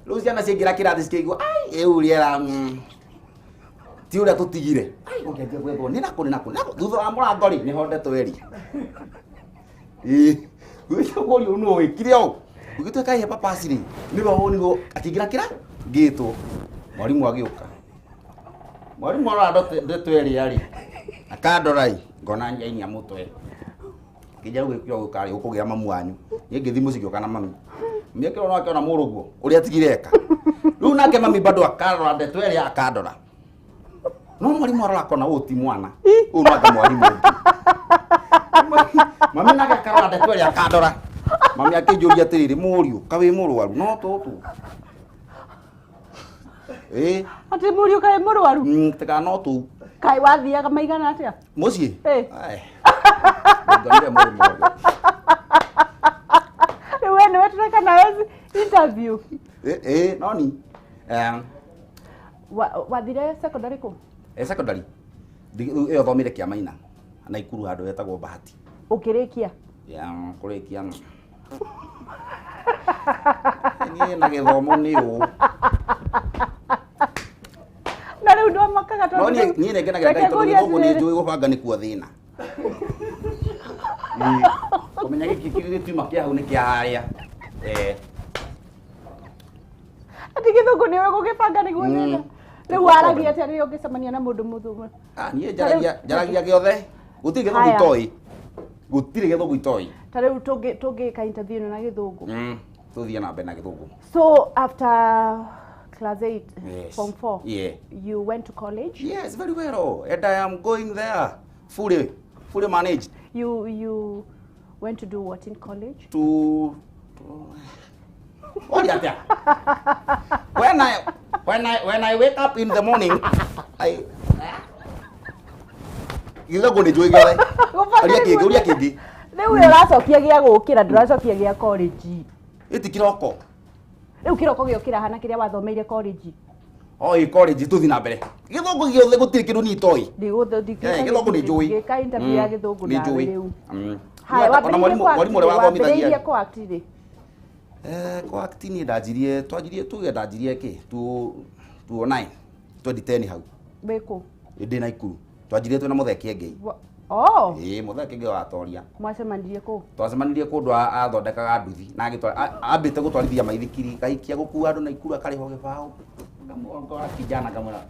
Rĩu ciana ciaingĩra kĩrathi cikĩigua ai ĩu rĩera ti ũrĩa tũtigire. Ũkĩanjia gwethwo nĩ nakũ nĩ nakũ thutha wa mũrango rĩ nĩho ndeto ĩrĩ. Ĩ gwĩcũgũrio nũ wĩkire ũũ ũgĩtuĩka ihe papasi rĩ nĩwe wonirwo akĩingĩra kĩra ngĩtwo mwarimũ agĩũka. Mwarimũ arora ndeto ĩrĩa rĩ akandora ĩ ngona njainia mũtwe ngĩnja rĩu gĩkĩro gũka rĩ ũkũgĩra mamu wanyu. Niĩ ngĩthiĩ mũciĩ ngĩũka na mami. Mami akĩrora akĩona mũrũguo ũrĩa atigire eka. Rĩu nake mami bado akarora ndeto ĩrĩa akandora. No mwarimũ arora akona ũyũ ti mwana ũyũ no anga mwarimũ ũngĩ. Mami nake akarora ndeto ĩrĩa akandora. Mami akĩnjũria atĩrĩrĩ mũriũ ka wĩ mũrwaru no tũtũ. Ĩ atĩ mũriũ kaĩ mũrwaru tiga no tũu. Kaĩ wathiaga maigana atĩa mũciĩ? Rĩu we nĩwe tũreka nawe interview. Ĩ no ni Wathire secondary kũ? Secondary ĩyo thomire Kĩamaina Naikuru handũ hetagwo Bahati. Ũkĩrĩkia? Ya kũrĩkia niĩ na gĩthomo nĩ ũũ. Na rĩu ndwamakaga tondũ No niĩ nĩ ngenagĩra Ngai tondũ gĩthũngũ nĩ njũĩ gũbanga nĩkuo thĩna. Kũmenya gĩkĩ gĩtiuma kĩa hau nĩ kĩa harĩa. Atĩ gĩthũngũ nĩũĩ gũgĩbanga nĩguo thĩna. Rĩu waragia atĩa rĩrĩa ũngĩcemania na mũndũ mũthũngũ? Niĩ njaragia gĩothe gũtirĩ gĩthũngũ itoĩ. Gũtirĩ gĩthũngũ itoĩ. Ta rĩu tũngĩka interview ĩno na gĩthũngũ. Tũthiĩ na mbere na gĩthũngũ. So after class 8, yes. Form 4, yeah. You went to college? Yes, very well. And I am going there fully managed. You went to do what in college? To what is that? When I wake up in the morning, I gĩthũngũ nĩ njũĩ gĩothe. Ũria kĩngĩ. Rĩu ũracokia gĩa gũkĩra ndũracokia gĩa college. Ĩti kĩroko. Rĩu kĩroko gĩokĩra hana kĩrĩa wathomeire college. Oi college tũthiĩ na mbere. Gĩthũngũ gĩothe gũtirĩ kĩndũ niĩ itoĩ. Gĩthũngũ nĩ njũĩ. Ngĩka interview ya gĩthũngũ nawe rĩu. Haya, mwarimũ ũrĩa wathomithagia. Wambĩrĩirie co-act rĩ? Co-act niĩ ndanjirie twanjirie tuge ndanjirie kĩ 2009 2010 hau. Wĩ kũ? Ndĩ Naikuru. Twanjirie twĩna Mũthee Kĩengei. Oh. Ĩĩ Mũthee Kĩengei watoria. Mwacemanirie kũ? Twacemanirie kũndũ athondekaga nduthi na agĩtwara ambĩte gũtwarithia maithikiri gaikia gũkua andũ Naikuru akarĩhwo gĩbaũ. Ngamuongora kijana ngamwĩra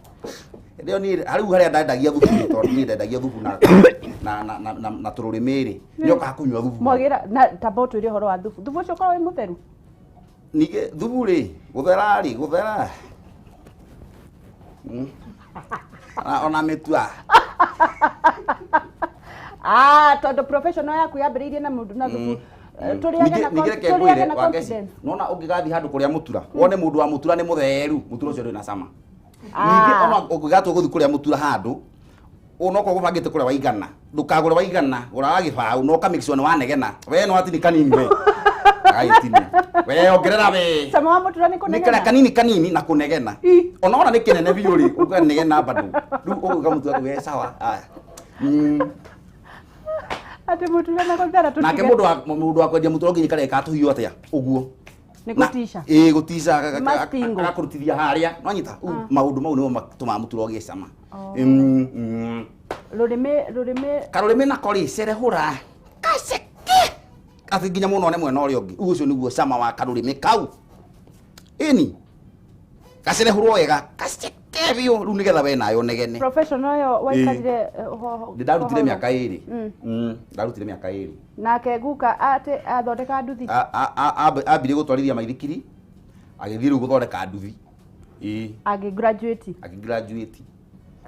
rĩo niĩ rĩu harĩa ndendagia thubu rĩ, tondũ niĩ ndendagia thubu na na na na na, na tũrũrĩmĩ rĩ, nĩokaga kũnyua thubu. Mwagĩra na tamba ũtwĩre ũhoro wa thubu. Thubu ũcio ũkoragwo wĩ mũtheru? Ningĩ thubu rĩ, gũthera rĩ, gũthera. Ona mĩtua. Ah, tondũ professional yaku yambĩrĩirie na mũndũ na thubu. Tũrĩage na Ningĩ reke tũrĩage ngwĩre na Wangeci, confidence. nona ũngĩgathiĩ handũ kũrĩa mũtura, wone mũndũ wa mũtura nĩ mũtheru, mũtura ũcio ndũrĩ na cama. Ningĩ ona ũngĩgatua gũthiĩ kũrĩa mũtura handũ, onokorwo ũbangĩte kũrĩa waigana, ndũkagũre waigana, gũra wa gĩbaũ na ũka make sure nĩ wanegena. We no atini kanini we. Agagĩtinia. We ongerera we. Cama wa mũtura nĩ Nĩ karĩa kũnegena. kanini kanini na kũnegena. Ona wona nĩ kĩnene biũ rĩ, ũkanegena bado. Rĩu ũgũka mũtura we sawa. Aya. Atĩ mũtura na gũthera tũtige. Nake mũndũ wa kwendia mũtura nginya kareka atũhiũ atĩa ũguo. Nĩ gũtica. Ĩĩ gũtica Mastingo. agakũrutithia harĩa. Nwanyita maũndũ mau nĩmo matũmaga mũtura ũgĩe cama. Rũrĩmĩ rũrĩmĩ Karũrĩmĩ nako rĩ cerehũra kaceke atĩ nginya mũno one mwena ũrĩa ũngĩ. Ũguo ũcio nĩguo cama wa karũrĩmĩ kau. Ĩni gacerehũrwo wega kaceke biũ rĩu nĩgetha we nayo ũnegene. Professional ĩyo waikarire Ndarutire mĩaka ĩrĩ. Ndarutire mĩaka ĩrĩ. Nake guka atĩ athondeka nduthi. Ambirie gũtwarithia maithikiri agĩthiĩ rĩu gũthondeka nduthi. Ĩĩ. Agĩ graduate. Agĩ graduate.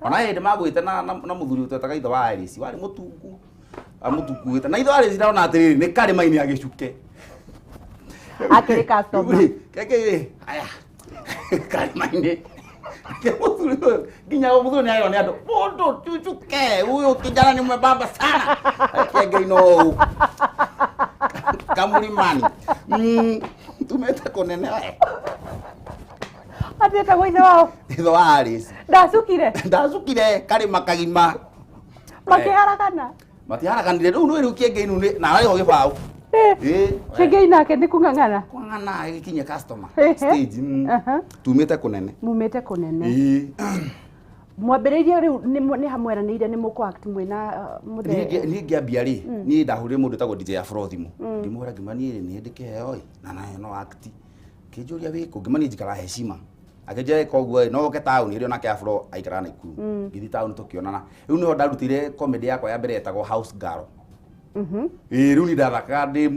Ona hĩndĩ magwĩte na na mũthuri ũtwetaga ithe wa Alice warĩ mũtungu. Amũtunguĩte. Na ithe wa Alice ndona atĩrĩrĩ nĩ karĩma-inĩ agĩcuke. Akĩrĩ customer. Rĩu rĩ, keke rĩ, aya. Karĩma-inĩ. Mũthuri ũyũ nginya mũthuri nĩ arerwo nĩ andũ mũndũ tucuke huyu kijana ni mwembamba sana. Kenge ino ũũ. Kamulimani. Tumete kũnene we. Atĩ etagwo ithe wao. Ithe wa Alice. Ndacukire. Ndacukire karĩma kagima. Makĩharagana. Matiharaganire rĩu nĩ rĩu kĩenge inu nĩ na arĩ ho gĩbaũ. Ĩĩ. Kĩengei nake nĩ kũng'ang'ana. Kũng'ang'ana agĩkinyia customer stage. Tumĩte kũnene. Mumĩte kũnene. Ĩĩ. Mwambĩrĩirie rĩu nĩ hamweranĩire nĩ mũkũ act mwĩna mũthee. Niĩ ngĩambia rĩ, niĩ ndahũrire mũndũ wĩtagwo DJ Afro thimũ. Ngĩmwĩra ngĩmwĩra niĩ rĩ nĩ ndĩkĩheo ĩ na nayo no act. Kĩnjũria wĩkũ ngĩmwĩra niĩ njikaraga Heshima. Akĩnjĩra ĩka ũguo ĩ no ũke taũni ĩrĩa onake Afro aikaraga Naikuru. Ngĩthiĩ taũni tũkĩonana. Rĩu nĩho ndarutire comedy yakwa ya mbere yetagwo House Girl. Ĩĩ rĩu niĩ ndathakaga ndĩ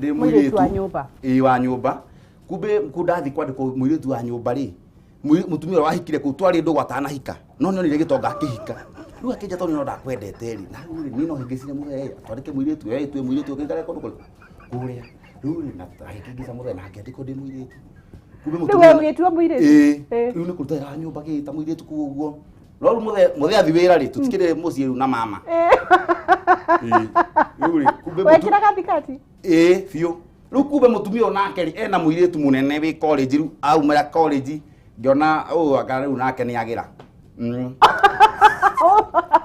ndĩ Mũirĩtu wa nyũmba. Ĩĩ wa nyũmba. Kumbe kũu ndathiĩ kwandĩkwo mũirĩtu wa nyũmba rĩ, mũtumia ũrĩa wahikire kũu twarĩ ndũgũ atanahika. No nĩonire gĩtonga akĩhika. Rĩu akĩnjĩra tondũ no ndakwendete rĩ, na rĩu rĩ niĩ no hĩngĩcire mũthee twandĩke mũirĩtu ĩ twĩ mũirĩtu ũgĩikare kũndũ kũrĩkũ? Kũrĩa. Rĩu rĩ na agĩkĩngĩca mũthee na akĩandĩkwo ndĩ mũirĩtu. Kumbe Rĩu we ũgĩtua mũirĩtu? Ĩĩ. Rĩu nĩ kũruta wĩra wa nyũmba gĩta mũirĩtu kũu ũguo. No rĩu mũthee athiĩ wĩra rĩ, tũtikĩrĩ mũciĩ rĩu na mama. Ĩĩ. Rĩu rĩ, kumbe Wekĩraga thikati? Ĩĩ biũ. Rĩu kumbe mũtumia ũyũ nake rĩ, ena mũirĩtu mũnene wĩ college rĩu aumĩra college ngĩona ũyũ anga rĩu nake nĩ agĩra.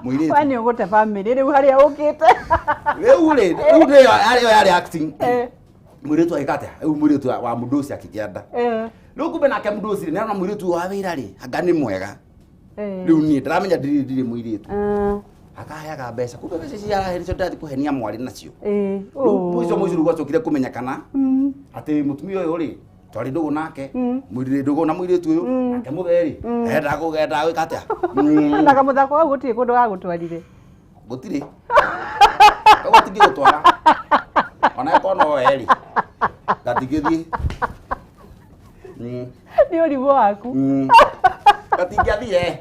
Mũirĩtu. We nĩ ũgũte family rĩu harĩa ũkĩte. Rĩu rĩ, rĩu nĩyo yarĩ yarĩ acting. Mũirĩtu agĩka atĩa? Rĩu mũirĩtu wa mũndũ ũcio akĩgĩa nda. Rĩu kumbe nake mũndũ ũcio rĩ, nĩarona mũirĩtu wa wĩra rĩ, anga nĩ mwega. Rĩu niĩ ndĩramenya ndirĩ mũirĩtu. Akaheaga mbeca. Kumbe mbeca ici arahe nĩcio ndĩrathiĩ kũhenia mwarĩ nacio. Rĩu mũico mũico rĩu gwacokire kũmenyekana atĩ mũtumia ũyũ rĩ, twarĩ ndũgũ nake, mũirĩtu ndũgũ na mũirĩtu ũyũ, nake mũthee rĩ, endaga gwĩka atĩa? Na kamũthako kau gũtirĩ kũndũ gagũtwarire. Gũtirĩ. Koguo tingĩgũtwara. Ona ĩkorwo no we rĩ, gatingĩthiĩ. Nĩ ũrimũ waku. Gatingĩathiĩ.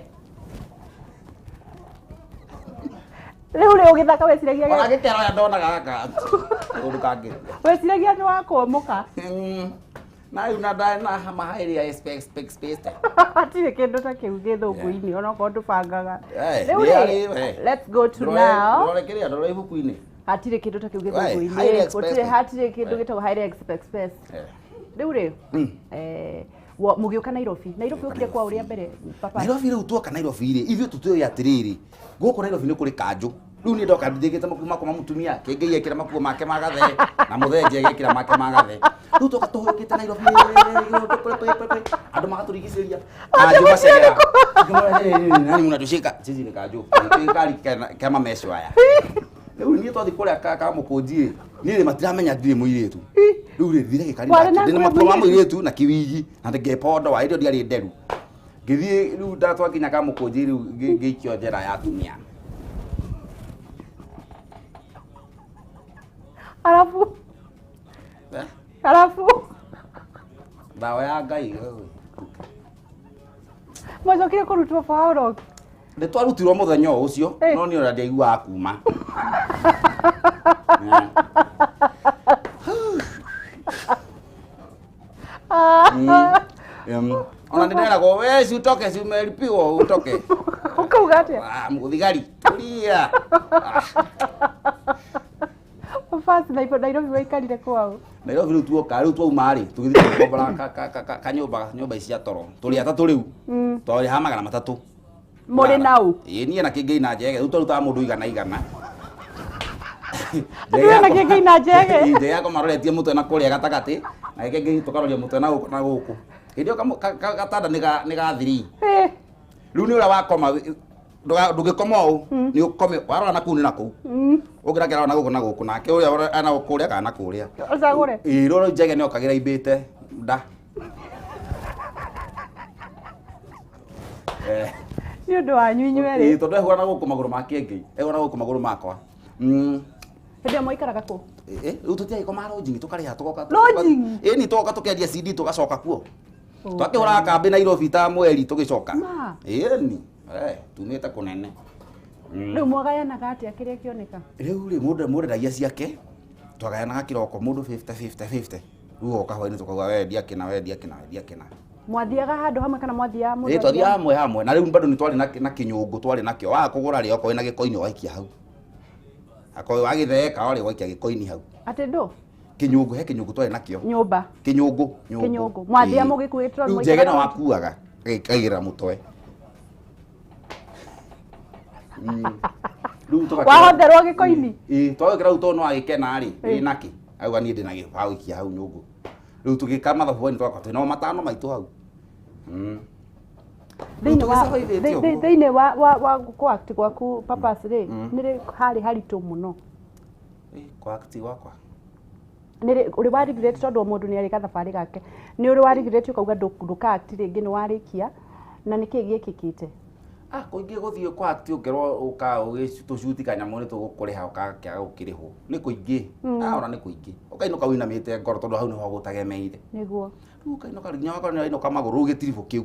Rĩu rĩ ũgĩthaka weciragia Ona gĩkero ũrĩa ndonaga gaka. Ũndũ kangĩ. Weciragia nĩ wakwomũka. Na rĩu na nda na mahaĩrĩa expect. Hatirĩ kĩndũ ta kĩu gĩthũngũ-inĩ onokorwo ndũbangaga. Rĩu Nĩ rĩ, arĩ, we. let's go to now. Ndũrore kĩrĩa, ndũrore ibuku-inĩ. Hatirĩ kĩndũ ta kĩu We, gĩthũngũ-inĩ. highly Gũtirĩ expected. hatirĩ kĩndũ gĩtagwo highly expected. Rĩu rĩ, mũgĩũka Nairobi. Nairobi ũkire kwa ũrĩa mbere papa. Nairobi rĩu tuoka Nairobi rĩ, ithuĩ tũtũĩ atĩrĩrĩ, gũkũ Nairobi nĩ kũrĩ kanjũ. Rĩu niĩ ndoka njĩkĩte makuo makwa ma mũtumia, kĩngĩ ekĩra makuo make ma gathe, na mũthenji agekĩra make ma gathe. Rĩu tuoka tũhũkĩte Nairobi, andũ magatũrigicĩria. Kanjũ macegera. Nani mnatushika? Sisi ni kanjũ. Kari kama mesho haya. Rĩu niĩ twathiĩ kũrĩa ka mũkũnji rĩ, Niĩ rĩ matiramenya ndirĩ mũirĩtu. Rĩu rĩ thire gĩkari Warĩ na ndĩ na nguo matua ma mũirĩtu? mũirĩtu na kĩwigi na ngĩpondo wa irio ndiarĩ nderu. Ngĩthiĩ rĩu ndatwakinya kamũkũnji rĩu ngĩikio njera ya atumia. Arabu Eh? arabu Ndawa ya Ngai. mwacokire kũrutwo for how long? Nĩ twarutirwo mũthenya o ũcio Eh. no niĩ ona ndiaiguaga kuma. Ona nĩ nderagwo we si utoke si umelipiwa utoke. Ũkauga atĩa? Ah, mũthigari tulia. First Nairobi waikarire kwao. Nairobi rĩu tuoka rĩu twauma rĩ tũgĩthiĩ tũgĩkombora kanyũmba nyũmba ici cia toro tũrĩ atatũ rĩu twarĩhaga 300. Mũrĩ nau? Ĩĩ niĩ na Kĩngei na Njege rĩu twarutaga mũndũ igana igana. Andũ na Kĩngei na Njege? Ĩĩ, Njege akoma aroretie mũtwe na kũrĩa gatagatĩ na Kĩngei tũkaroria mũtwe na gũkũ na gũkũ. Hĩndĩ ĩyo gatanda nĩ ga three. Rĩu nĩ ũrĩa wakoma ndũngĩkoma ũũ nĩ ũkome warora na kũu nĩ na kũu ũngĩ nake arora na gũkũ na gũkũ nake ũrĩa ana kũrĩa kana na kũrĩa. Ũcagũre. Ĩĩ rĩu Njege nĩ okagĩra imbĩte nda. Nĩ ũndũ wanyu inyuerĩ. Ĩĩ tondũ ehũra na gũkũ magũrũ ma Kĩengei ehũra na gũkũ magũrũ makwa. Hĩndĩ ĩyo mwaikaraga kũ? Rĩu tũtiagĩkoma lodging tũkarĩha tũgoka. Lodging? Ĩĩ ni tũgoka tũkendia CD tũgacoka kuo. Twakĩhũraga kambĩ Nairobi ta mweri tũgĩcoka. Ma. Ĩĩ ni. Tumĩte kũnene. Rĩu mwagayanaga atĩa kĩrĩa kĩoneka? Rĩu rĩ mũndũ mũndendagia ciake twagayanaga kĩroko mũndũ 50 50 50. Rĩu oka hwainĩ tũkauga wendia kĩna wendia kĩna wendia kĩna. Mwathiaga handũ hamwe kana mwathiaga mũndũ? Ĩĩ twathiaga hamwe hamwe na rĩu bado nĩ twarĩ na kĩnyũngũ twarĩ nakĩo waga kũgũra rĩ okorwo wĩna gĩkoini ũgaikia hau. Akorwo wagĩtheeka rĩ ũgaikia gĩkoini hau. Atĩ ndũ? Kĩnyũngũ he kĩnyũngũ twarĩ nakĩo. Nyũmba. Kĩnyũngũ. Kĩnyũngũ. Mwathiaga mũgĩkuĩtwo Rĩu Njege no akuaga akaigĩrĩra mũtwe. Rĩu tũgakĩra. Wahotherwo gĩkoini? Ĩĩ twagĩkĩra rĩu tondũ no agĩkena rĩ ĩ nakĩ auga niĩ ndĩna gĩbaũ hau nyũngũ. Rĩu tũgĩka mathabu hwainĩ twakorwo twĩna o matano maitũ hau. Thĩinĩ wa kũ-act gwaku Papas rĩ nĩ rĩ harĩ haritũ mũno? Kũ-act gwakwa? Nĩ ũrĩ wa regret tondũ o mũndũ nĩ arĩ gathabarĩ gake. Nĩ ũrĩ wa regret ũkauga ndũka-act rĩngĩ nĩ warĩkia na nĩkĩĩ gĩkĩkĩte? Ah, kũingĩ gũthiĩ kũ-act ũkerwo ũka tũcuti kanyamũ nĩ tũgũkũrĩha ũgakĩaga gũkĩrĩhwo. Nĩ kũingĩ. Ona nĩ kũingĩ. Ũkainũka ũinamĩte ngoro tondũ hau nĩho gũtagemeire. Nĩguo. Rĩu ũkainũka nginya wakorwo nĩ wainũka magũrũ rĩu gĩtiribũ kĩu.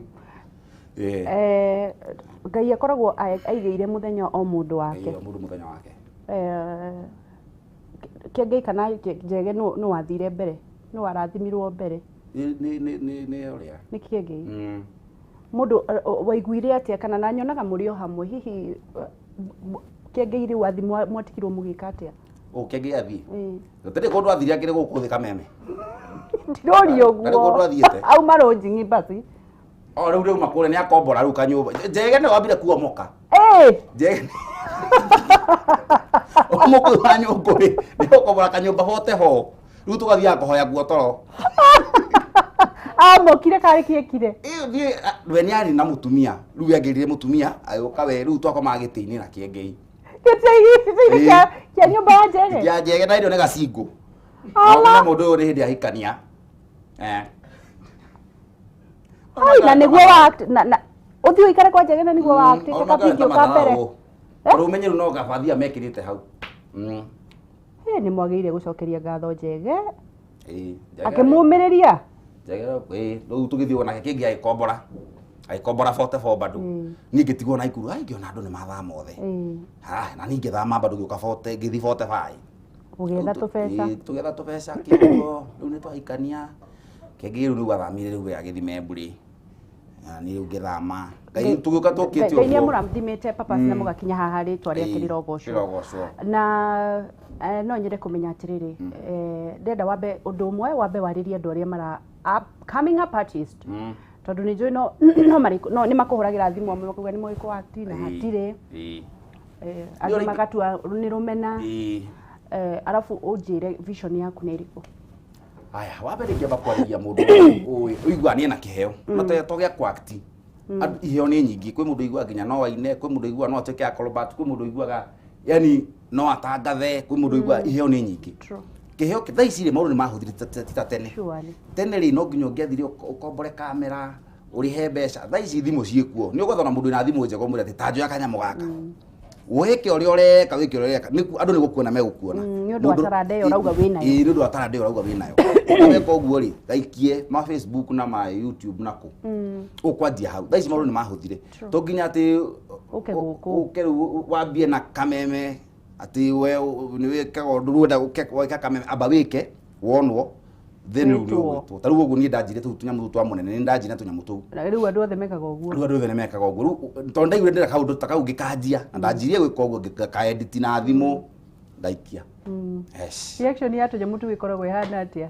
Ngai akoragwo aigĩire mũthenya o mũndũ wake. O mũndũ mũthenya wake. Kĩengei kana Njege nũ wathire mbere? Nũ warathimirwo mbere? Nĩ ũrĩa. Nĩ Kĩengei. Mũndũ waiguire atĩa kana na nyonaga mũrĩ o hamwe hihi Kĩengei rĩu athi mwatigirwo mũgĩka atĩa? Kĩengei athiĩ? Gũtirĩ kũndũ athire akĩrĩ gũkũ thĩ Kameme. Ndirũria ũguo. Ndarĩ kũndũ athiĩte. Auma lodging basi. O rĩu rĩu makũrĩa nĩ akombora rĩu kanyũmba. Njege nĩ wambire kuomoka. Njege. Mũkũyũ wa nyũngũ rĩ nĩ ũkombora kanyũmba hote ho. Rĩu tũgathiaga kũhoya nguo toro. Amokire karĩ kĩekire? Niĩ we nĩ arĩ na mũtumia. Rĩu angĩrire mũtumia agĩũka we rĩu twakomaga gĩtĩ-inĩ na Kĩengei. Gĩtĩ-inĩ kĩa nyũmba ya Njege? Kĩa Njege na irio nĩ gacingũ. Na mũndũ ũyũ nĩ hĩndĩ ahikania. Ai na nĩguo wa na ũthiĩ ũikare kwa Njege na nĩguo wa act ka video ka mbere. Tondũ ũmenye rĩu no gabathia mekĩrĩte hau. Nĩ mwagĩrĩire gũcokeria ngatho Njege. Akĩmũmĩrĩria? Njege rĩu tũgĩthiĩ nake Kĩngĩ agĩkombora. Agĩkombora 44 bado. Niĩ ngĩtigwo Naikuru ai ngĩona andũ nĩ mathama othe. Na niĩ ngĩthama bado ngĩũka 40 ngĩthiĩ 45. Ũgĩetha tũbeca. Tũgĩetha tũbeca kĩguo rĩu nĩ twahikania. Kĩngĩ rĩu nĩguo athamire rĩu we agĩthiĩ Memburi. Na niĩ rĩu ngĩthama. Ngai tũgĩũka tũkĩte ũguo. Ngai nĩ amũrathimĩte Papas na mũgakinya haha rĩtwa rĩake rĩrogocwo. Na no nyende kũmenya atĩrĩrĩ, ndĩrenda wambe ũndũ ũmwe wambe warĩrie andũ arĩa mara coming up artist. Tondũ nĩ njũĩ no nĩ makũhũragĩra thimũ amwe makauga nĩ moĩ kũ-act na hatirĩ. Angĩ magatua nĩ rũmena. Arabu ũnjĩre vision yaku nĩ ĩrĩkũ? Aya, wa mbere ingĩamba kwarĩria mũndũ ũiguaga niĩ na kĩheo. No to gĩa kũ-act. Iheo nĩ nyingĩ. Kwĩ mũndũ ũiguaga nginya no aine, kwĩ mũndũ ũiguaga no atuĩke acrobat, kwĩ mũndũ ũiguaga yani no atangathe, kwĩ mũndũ ũiguaga iheo nĩ nyingĩ. Kĩheo thaa ici rĩ maũndũ nĩ mahũthire ti ta tene. Tene rĩ no nginya ũngĩathire ũkombore kamera ũrĩhe mbeca. Thaa ici thimũ ciĩkuo. Nĩ ũgwetha na mũndũ wĩna thimũ njega ũmwĩre atĩ ta njoya kanyamũ gaka. Wĩke ũrĩa ũreka wĩke ũrĩa ũreka. Andũ nĩ gũkuona megũkuona. Nĩ ũndũ wa taranda ĩyo ũrauga wĩnayo. Ĩĩ nĩ ũndũ wa taranda ĩyo ũrauga wĩnayo. Weka ũguo rĩ gaikie ma Facebook na ma YouTube na kũ. Ũkwanjia hau. Thaa ici maũndũ nĩ mahũthire. To nginya atĩ ũke gũkũ. Ũke rĩu wambie na kameme atĩ we nĩ wĩkaga ũndũ rĩu wenda weka kameme amba wĩke wonwo then rĩu nĩ ũgwĩtwo. Ta rĩu ũguo niĩ ndanjire tũu tũnyamũ tũu twa mũnene nĩ ndanjire na tũnyamũ tũu. Na rĩu andũ othe mekaga ũguo. Rĩu andũ othe nĩ mekaga ũguo. Rĩu tondũ ndaiguire ndĩrenda kaũndũ ta kau ngĩkanjia na ndanjirie gwĩka ũguo ngĩkaedit na thimũ ndaikia. Yes. Reaction ya tũnyamũ tũu ĩkoragwo ĩhana atĩa?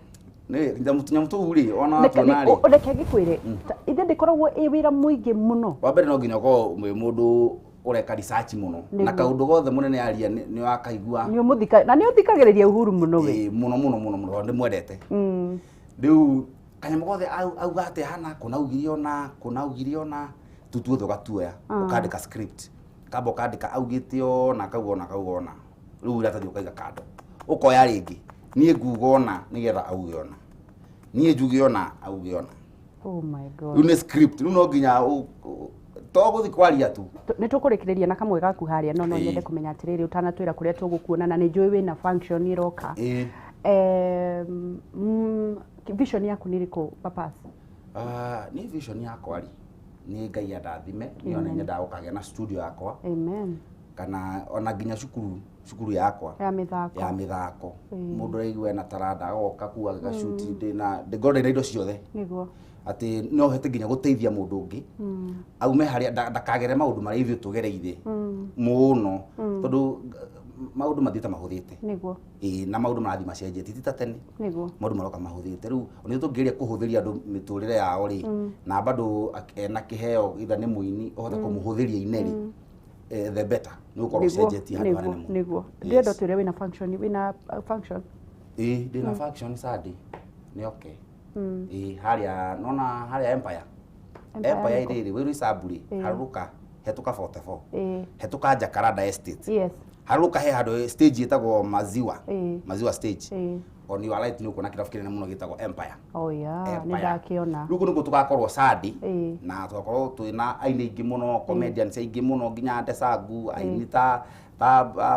Nĩ tũnyamũ tũu rĩ ona tuona rĩ. Reke ngĩkwĩre ithe ndĩkoragwo ĩ wĩra mũingĩ mũno. Wa mbere no nginya ũkorwo wĩ mũndũ ũreka research mũno na kaũndũ gothe mũnene aria nĩ wakaigua. Nĩ ũmũthika na nĩ ũthikagĩrĩria Uhuru mũno we. Mũno mũno mũno mũno tondũ ndĩmwendete. Rĩu kanyamũ gothe auga atĩ hana kũna augire ona kũna augire ona tu tuothe ũgatuoya ũkandĩka script kamba ũkandĩka augĩte ona kauga ona kauga ona rĩu iratathi ũkaiga kando ũkoya rĩngĩ niĩ nguga ona nĩgetha auge ona niĩ njuge ona auge ona. Oh my God. Rĩu nĩ script rĩu no nginya to gũthiĩ kwaria tu. Nĩ tũkũrĩkĩrĩria na kamwe gaku harĩa no no nyende kũmenya atĩrĩrĩ ũtanatwĩra kũrĩa tũgũkuona na nĩ njũĩ wĩna function ĩroka. Vision yaku nĩ ĩrĩkũ Papas? Niĩ vision yakwa rĩ nĩ Ngai andathime niĩ ona nyendaga gũkagĩa na studio yakwa. Amen. Kana ona nginya cukuru yakwa ya mĩthako. Ya mĩthako. Mũndũ ũraigua ena taranda agoka kuu agĩgacuti ndĩna ngorwo ndĩna indo ciothe. Nĩguo. Atĩ no hote nginya gũteithia mũndũ ũngĩ aume harĩa ndakagere maũndũ marĩa ithuĩ tũgereire mũno tondũ maũndũ mathiĩte mahũthĩte. Nĩguo. Ĩĩ na maũndũ marathiĩ macenjetie ti ta tene. Nĩguo. Maũndũ maroka mahũthĩte rĩu ona ithuĩ tũngĩgeria kũhũthĩria andũ mĩtũrĩre yao rĩ na bado ena kĩheo either nĩ mũini ũhote kũmũhũthĩria ine rĩ the better nĩ gũkorwo ũcenjetie handũ hanene mũno. Nĩguo. Ndĩrenda ũtwĩre wĩna function wĩna function. Ĩĩ ndĩna function Sunday nĩ okay. Ĩĩ harĩa nona harĩa Empire. Empire rĩrĩ wĩ Roysambu rĩ harũrũka hetũka 44. Hetũka Jacaranda Estate. Yes. Harũrũka he handũ stage ĩtagwo Maziwa. Maziwa stage. On your right nĩ ũkuona kĩrabu kĩnene mũno gĩtagwo Empire. Oh yeah, nĩ ndakĩona. Rĩu kũu nĩkuo tũgakorwo Sunday na tũgakorwo twĩna aini aingĩ mũno, comedians aingĩ mũno nginya Ndesangu, aini ta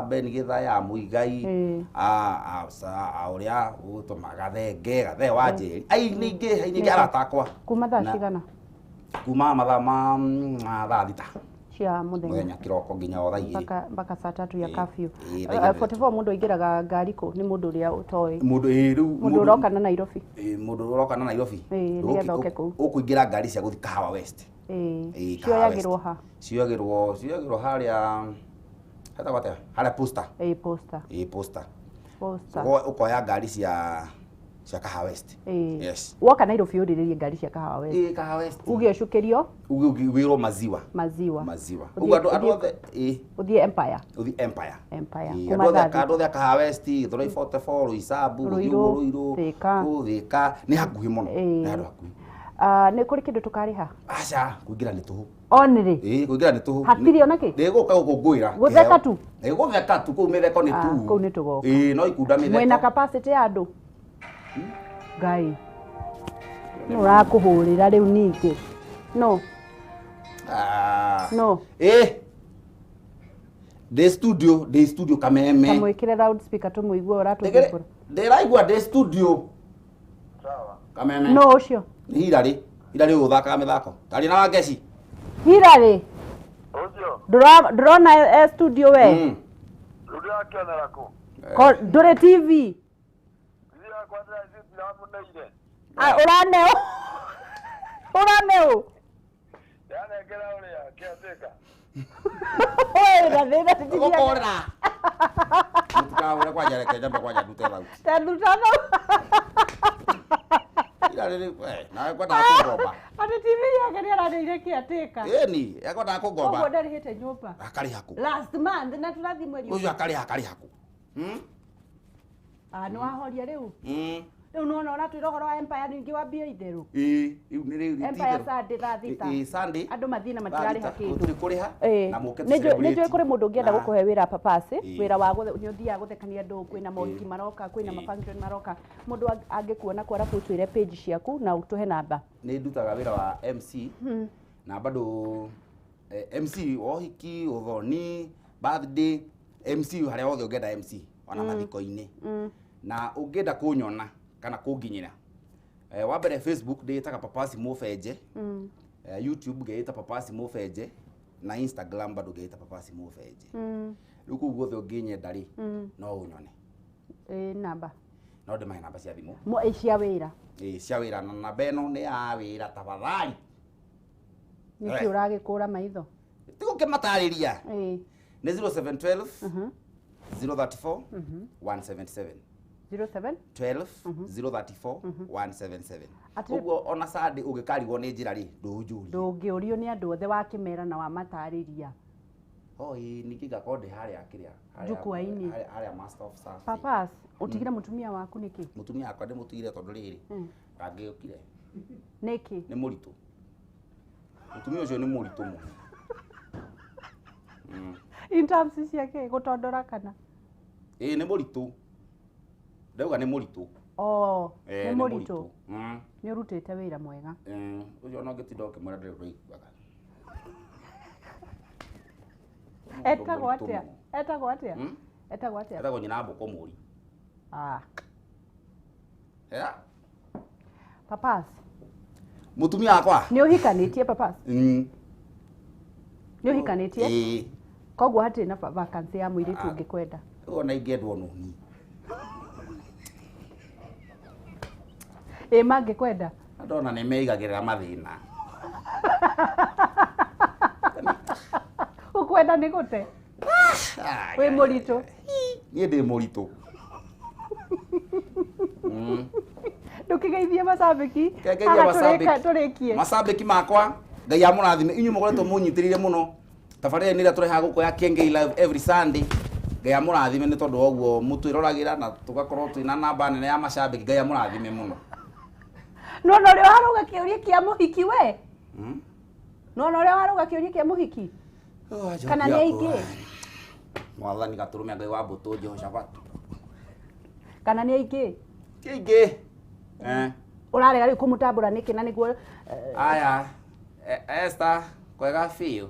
Ben Gĩthaya, Muigai, a ũrĩa ũgũtũma Gathenge, Gathee wa Njeri, aini aingĩ arata akwa. Kuma thaa cigana? Kuma mathaa ma thaa thita cia mũthenya kĩroko nginya o thaa igĩrĩ mpaka saa tatu ya curfew. 44 mũndũ aingĩraga ngari kũ nĩ mũndũ ũrĩa ũtoĩ mũndũ ũroka na Nairobi. Mũndũ ũroka na Nairobi nĩgetha oke kũu ũkũingĩra ngari cia gũthiĩ Kahawa West. Cioyagĩrwo ha? Cioyagĩrwo harĩa hetagwo atĩa? Harĩa Posta. Posta. Posta. Posta. Ũkoya ngari cia Kahawa West. Yes. Woka Nairobi ũrĩrĩrie ngari cia Kahawa West. Kahawa West. Uge ũcukĩrio? Uge wĩrwo Maziwa. Maziwa. Maziwa. Uge andũ othe ũthiĩ Empire. Ũthiĩ Empire. Empire. Andũ othe a Kahawa West, Gĩthũrai 44, Roysambu, Ruiru, Thika. Thika nĩ hakuhĩ mũno. Nĩ handũ hakuhĩ. Nĩ kũrĩ kĩndũ tũkarĩha? Aca, kũingĩra nĩ tũhũ. Only. Kũingĩra nĩ tũhũ. Hatirĩ ona kĩ? Ndĩgũka gũkũngũĩra. Gũtheka tu. Gũtheka tu kũu mĩtheko nĩ tu. Kũu nĩ tũgoka. No ikunda mĩtheko. Mwĩna capacity ya andũ? Ngai. Nĩ ũrakũhũrĩra rĩu ningĩ. No. No. Ndĩ studio Kameme. Kamwĩkĩre loudspeaker tũmũigue ũratũthumbũra. Ndĩraigua ndĩ studio. Sawa. Kameme. No ũcio. Nĩ Hilary. Hilary ũthakaga mĩthako. Tarĩ na Wangeci. Hilary. Ũcio. Ndũrona studio we? Ndũrakĩonera kũ? Ndũrĩ TV. Ũraneo. Ũraneo. Ndanengera ũrĩa kĩatĩka. Oi, na thĩna tithia. Gũkũra. Mũtikahũre kwanja reke njambe kwanja ndute thauti. Ta nduta thauti. Hilary rĩ, nawe kwendaga kũngomba. Atĩ TV yake nĩ arandeire kĩatĩka. Ĩni, ekwendaga kũngomba. Koguo ndarĩhĩte nyũmba. Akarĩha kũ? Last month na tũrathiĩ mweri. Ũcio akarĩha akarĩha kũ? Nĩ wahoria rĩu? Rĩu nĩwona ũratwĩra ũhoro wa Empire ningĩ wambie itherũ. Ĩĩ, rĩu nĩ rĩu Empire Sunday thaa 6. Ĩĩ, Sunday. Andũ mathiĩ na matirarĩha kĩndũ. Gũtirĩ kũrĩha Ĩĩ. na mũke Nĩ njũĩ kũrĩ mũndũ ũngĩenda Na- gũkũhe wĩra papasi, Ĩĩ. wĩra wa nĩ ũthiaga gũthekania andũ, kwĩna mohiki maroka, kwĩna Ĩĩ. ma-function maroka. Mũndũ angĩkuona kũ arabu ũtwĩre page ciaku na ũtũhe namba. Nĩ ndutaga wĩra wa MC na bado MC wa ũhiki, ũthoni, birthday, MC harĩa hothe ũngĩenda MC ona mathiko-inĩ. Na ũngĩenda kũnyona kana kũnginyĩra, wa mbere Facebook ndĩĩtaga Papasi Mũbenje, YouTube ngeĩta Papasi Mũbenje na Instagram bado ngeĩta Papasi Mũbenje. Rĩu kũu guothe ũngĩnyenda rĩ, no ũnyone. Ĩĩ, namba. No ndĩmahe namba cia thimũ. Ĩ, cia wĩra. Ĩĩ, cia wĩra na namba ĩno nĩ ya wĩra tafadhali. Nĩkĩ ũragĩkũra maitho? Ti gũkĩmatarĩria. Ĩĩ. Nĩ 0712 034 177. 07 12 034 177. Atĩ- Ũguo ona Sunday ũngĩkarigwo nĩ njĩra rĩ, ndũnjũrie. Ndũngĩũrio nĩ andũ othe wakĩmera na wamatarĩria. Oh, ĩĩ, ningĩ ngakorwo ndĩ harĩa kĩrĩa Jukwaa-inĩ. harĩa Master of Surfing. Papas, ũtigire mũtumia waku nĩkĩ? Mũtumia wakwa ndĩmũtigire tondũ rĩrĩ, ndangĩũkire. Nĩkĩ? Nĩ mũritũ. Mũtumia ũcio nĩ mũritũ mũno. In terms ciake gũtondora kana? Ĩĩ, nĩ mũritũ. Ndauga nĩ mũritũ. Oh, Eh, nĩ mũritũ. Nĩ ũrutĩte wĩra mwega. Ũcio ona ũngĩtinda ũkĩmwĩra ndĩrĩ ũraiguaga. Etagwo Mũritũ atĩa? mũno. Etagwo atĩa? Etagwo atĩa? Etagwo nyina mbũkũ mũri. Ah, Yeah. Papas, Mũtumia wakwa. nĩ ũhikanĩtie Papas? Nĩ ũhikanĩtie? Ĩĩ. Koguo hatirĩ na vacancy ya mũirĩtu ũngĩkwenda. Rĩu ona ingĩendwo nũni. Ĩĩ, mangĩkwenda. Andũ ona nĩ meigagĩrĩra mathĩna. Ũkwenda nĩ gũte? Wĩ mũritũ. Niĩ ndĩ mũritũ. Ndũkĩgeithie macambĩki. Kengeithie Haha macambĩki. tũrĩkie. Macambĩki makwa Ngai amũrathime inyuĩ mũkoretwo mũnyitĩrĩire mũno tabarĩra nĩ ĩrĩa tũrehaga gũkũ ya Kengei Live every Sunday. Ngai amũrathime nĩ tondũ wa ũguo mũtwĩroragĩra na tũgakorwo twĩna namba nene ya macambĩki. Ngai amũrathime mũno. Nĩwona ũrĩa warũga kĩũria kĩa mũhiki we? Nĩwona ũrĩa warũga kĩũria kĩa mũhiki? Kana nĩ aingĩ? Mwathani gatũrũme Ngai wa mbũtũ Jehoshafatu. Kana nĩ aingĩ? Ti aingĩ. Ũrarega rĩu kũmũtambũra nĩkĩ na nĩguo Aya, Esther, kwega biũ.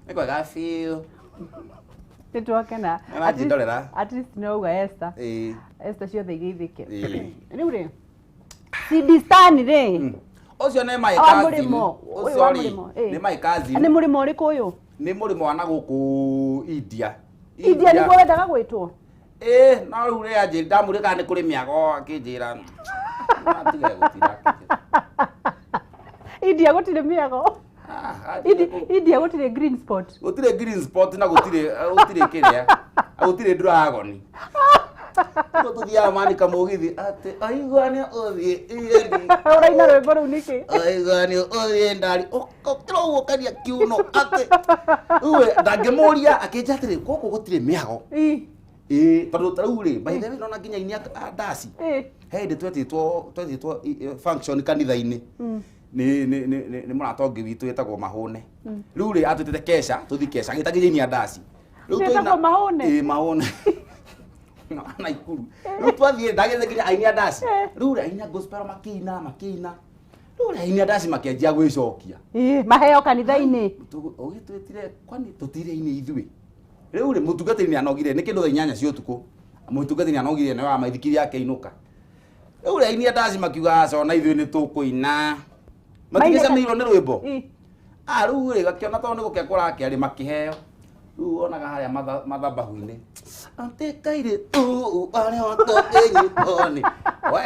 Nĩ kwega biũ. nĩ twakena. Nĩ wanjindorera. At least nĩ wauga Esther. Ĩĩ. Esther ciothe igeithĩke. Ĩĩ. Rĩu rĩ, CD Stan rĩ, Ũcio nĩ my Wa cousin. mũrĩmo. Ũyũ Ũcio wa rĩ, mũrĩmo, ĩĩ. nĩ my cousin. Nĩ mũrĩmo ũrĩkũ ũyũ? Nĩ mũrĩmo wa na gũkũ India. India nĩguo wendaga gwĩtwo? Ĩĩ, no rĩu rĩrĩa anjĩrire ndamwĩrire kana nĩ kũrĩ mĩago akĩnjĩra. Atige gũtinda. India gũtirĩ mĩago. India gũtirĩ green spot. Gũtirĩ green spot na gũtirĩ gũtirĩ kĩrĩa. Gũtirĩ dragon. Tũguo tũthiaga manika mũgithi atĩ aigua nĩ ũthiĩ Iyeni. Ũraina rwĩmbo rũu nĩkĩ? Aigua nĩ ũthiĩ ndari. Ũkĩra ũguo ũkaria kiuno atĩ. Rĩu ndangĩmũria akĩnjĩra atĩrĩ gũkũ gũtirĩ mĩago. Ĩĩ, tondũ ta rĩu rĩ, by the way nona nginya inia a ndaci. He hĩndĩ twetĩtwo function kanitha-inĩ. Nĩ nĩ nĩ nĩ mũrata ũngĩ witũ wĩtagwo Mahũne. Rĩu rĩ atwĩtĩte kesha, tũthiĩ kesha, agĩta nginya inia ndaci. Rĩu Wĩtagwo Mahũne? Ĩĩ, Mahũne. Na Naikuru. Rĩu twathiĩ ndagĩte nginya aini a ndaci. Rĩu rĩ aini a gospel makĩina makĩina. Rĩu rĩ aini a ndaci makĩanjia gwĩcokia. Ĩĩ, maheo kanitha-inĩ. Ũgĩtwĩtire kwani tũtirĩ-inĩ ithuĩ. Rĩu rĩ mũtungatĩri nĩ anogire nĩ kĩndũ thaa 8 cia ũtukũ. Mũtungatĩri nĩ anogire nĩ wa maithikiri yake inũka. Rĩu rĩ aini a ndaci makiuga aca ona ithuĩ nĩ tũkũina. Matigĩcamĩirwo nĩ rwĩmbo. Ah, rĩu rĩ gakĩona tondũ nĩ gũkĩa kũrakĩa rĩ makĩheo. Rĩu wonaga harĩa mathabahu-inĩ. Atĩ kairĩ tu arĩa watũkĩnyitwo nĩ. We,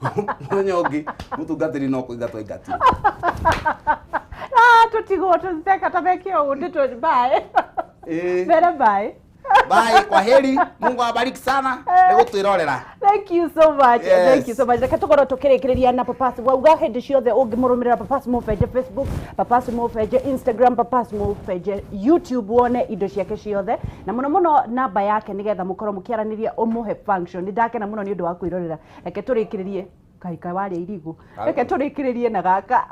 mũthenya ũngĩ mũtungatĩri no kũingatwo aingatirwo. Ah, tũtigwo tũtheka ta meke ũũ nĩ tũ bye. Ĩĩ. Mbere bye. Bye, kwa heri. Mungu awabariki sana. Nĩ gũtwĩrorera. Thank you so much. Yes. Thank you so much. Reke tũkorwo tũkĩrĩkĩrĩria na Papas. Wauga hĩndĩ ciothe ũngĩmũrũmĩrĩra Papas Mũbenje Facebook, Papas Mũbenje Instagram, Papas Mũbenje YouTube wone indo ciake ciothe na mũno mũno namba yake nĩgetha mũkorwo mũkĩaranĩria ũmũhe function. Nĩ ndakena mũno nĩ ũndũ wa kwĩrorera. Reke tũrĩkĩrĩrie kahika warĩa irigũ. Reke tũrĩkĩrĩrie na gaka.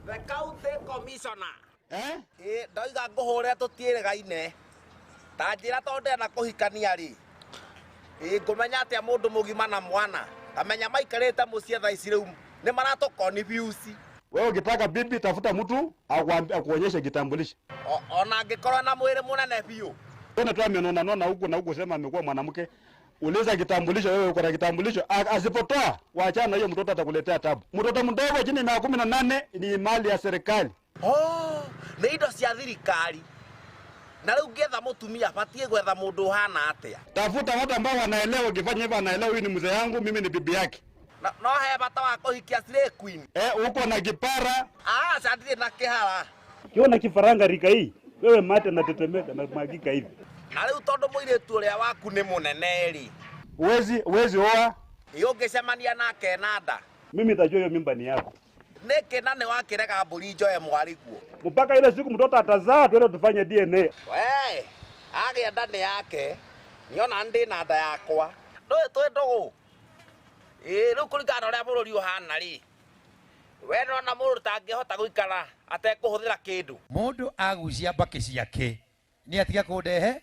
The county commissioner. Eh? Ĩ ndoiga ngũhũre tũtiĩrĩgaine. Ta njĩra tondũ ndĩrenda kũhikania rĩ. Ĩ ngũmenya atĩa mũndũ mũgima na mwana. Kamenya maikarĩte mũciĩ thaa ici rĩu nĩ maratũ confuse. Wewe ukitaka bibi tafuta mtu akuonyeshe kitambulisho. Ona angĩkorwo na mwĩrĩ mũnene biũ. Tena tu amenona nona huku na huku sema amekuwa mwanamke. Uliza kitambulisho, wewe uko na kitambulisho. Asipotoa waachana na hiyo mtoto, atakuletea tabu. Mtoto mdogo chini ya miaka 18 ni mali ya serikali. Oh, nĩ indo cia thirikari. Na rĩu ngĩetha mũtumia batiĩ gwetha mũndũ ũhana atĩa? Tafuta watu ambao wanaelewa, ukifanya hivyo anaelewa huyu ni mzee yangu, mimi ni bibi yake. No he bata wa kũhikia slay queen. Eh, uko na kipara. Ah, aca ndirĩ na kĩhara. Ukiona kifaranga rika hii, wewe mate natetemeka na kumwagika hivi. Na rĩu tondũ mũirĩtu ũrĩa waku nĩ mũnene rĩ, Uwezi oa, ĩ ũngĩcemania nake na nda. mimi nitajua hiyo mimba ni yako. Nĩkĩ na nĩ wakĩrega mbũri njoe mwariguo? Mpaka ile siku mtoto atazaa tuende tufanye DNA. We, agĩa nda nĩ yake, niona ndĩ na nda yakwa. Ndũĩ twĩ ndũgũ. Ĩ rĩu kũringana na ũrĩa bũrũri ũhana rĩ, we nĩwona mũndũ tangĩhota gũikara atekũhũthĩra kĩndũ. Mũndũ agucia mbakĩ ciake nĩ atiga kũndehe.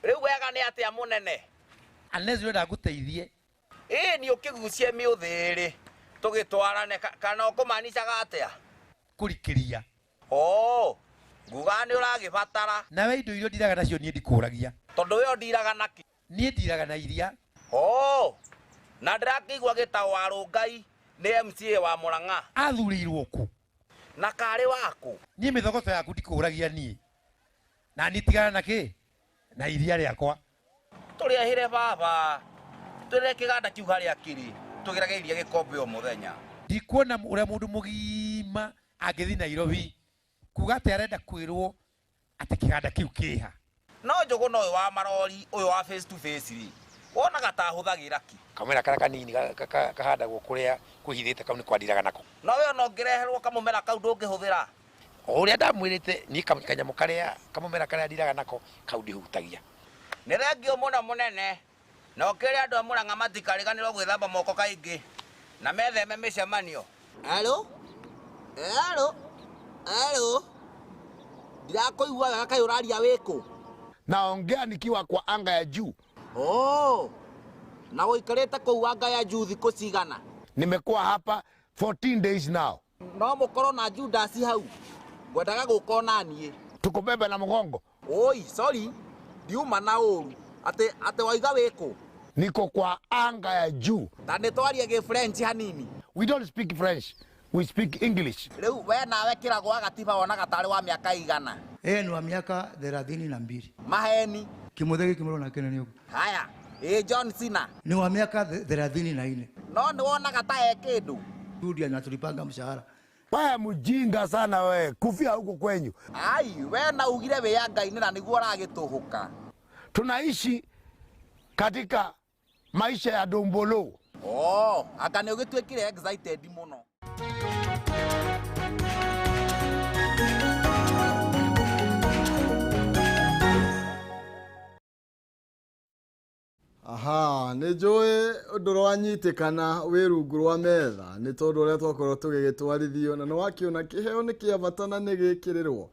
Rĩu wega nĩ atĩa mũnene? Unless ũrenda ngũteithie. Ĩ nĩ ũkĩgucie mĩũthĩ rĩ, tũgĩtwarane kana ũkũmanicaga atĩa? Kũrikĩria. Oh, nguga nĩ ũragĩbatara. Nawe indo iria ndiraga nacio niĩ ndikũragia. Tondũ we ũndiraga nakĩ? Niĩ ndiraga na iria. Oh, na ndĩrakĩigua gĩtagwo Warũngai nĩ MCA wa Mũrang'a. Athurĩirwo kũ? Na karĩ waku? Niĩ mĩthogoto yaku ndikũragia niĩ. Na niĩ tigana na kĩ? Na iria rĩakwa. Tũrĩehire baba. Twĩre kĩganda kĩu harĩa kĩrĩ. Tũgĩrage iria gĩkombe o mũthenya. Ndikuona ũrĩa mũndũ mũgima angĩthiĩ Nairobi kuga atĩ arenda kwĩrwo atĩ kĩganda kĩu kĩha. No Njũgũna ũyũ wa marori ũyũ wa face to face rĩ, wonaga ta ahũthagĩra kĩ? Kamũmera karĩa kanini kahandagwo kũrĩa kwĩhithĩte kau nĩ kwandiraga nako. No we ona ũngĩreherwo kamũmera kau ndũngĩhũthĩra. O ũrĩa ndamwĩrĩte niĩ kanyamũ karĩa kamũmera karĩa ndiraga nako kau ndihutagia. Nĩ thengio mũno mũnene. Na ũkĩre andũ a Mũrang'a matikariganĩrwo gwĩthamba moko kaingĩ na metheme mĩcemanio. Alo? Alo? Alo? Ndirakũigua wega kaĩ ũraria wĩkũ? Naongea nikiwa kwa anga ya juu. Oh. Na ũikarĩte kũu anga ya juu thikũ cigana? Nimekuwa hapa 14 days now. No mũkorwo na Judas hau. Ngwendaga gũka ona niĩ. Tukubebe na mgongo. Oi, sorry. Ndiuma na ũru. Ate waiga wĩkũ? Niko kwa anga ya juu. Ta nĩ twarie gĩ French hanini. We don't speak French. We speak English. Rĩu we nawe kĩragwo gatiba wonaga tarĩ wa mĩaka igana. Yeye ni wa miaka 32. Maheni. Kimũthĩ gĩkĩ mũrona kĩnene ũguo. Haya, ĩ John Cena. Ni wa miaka 34. No nĩ wonaga ta e kĩndũ. Rudi anatulipanga mshahara. Wewe mjinga sana wewe, kufia huko kwenyu. Ai, we na ugire wĩ ya Ngai na nĩguo ũragĩtũhũka. Tunaishi katika maisha ya dombolo. Oh, anga nĩ ũgĩtuĩkire excited mũno. Aha, nä njå å ndå rwanyitĩkana wĩ rungu rwa metha nĩ tondũ ũrĩa twakorwo tũgĩgĩtwarithio na nĩ wakĩona kĩheo nĩ kĩa bata na nĩ gĩkĩrĩrwo.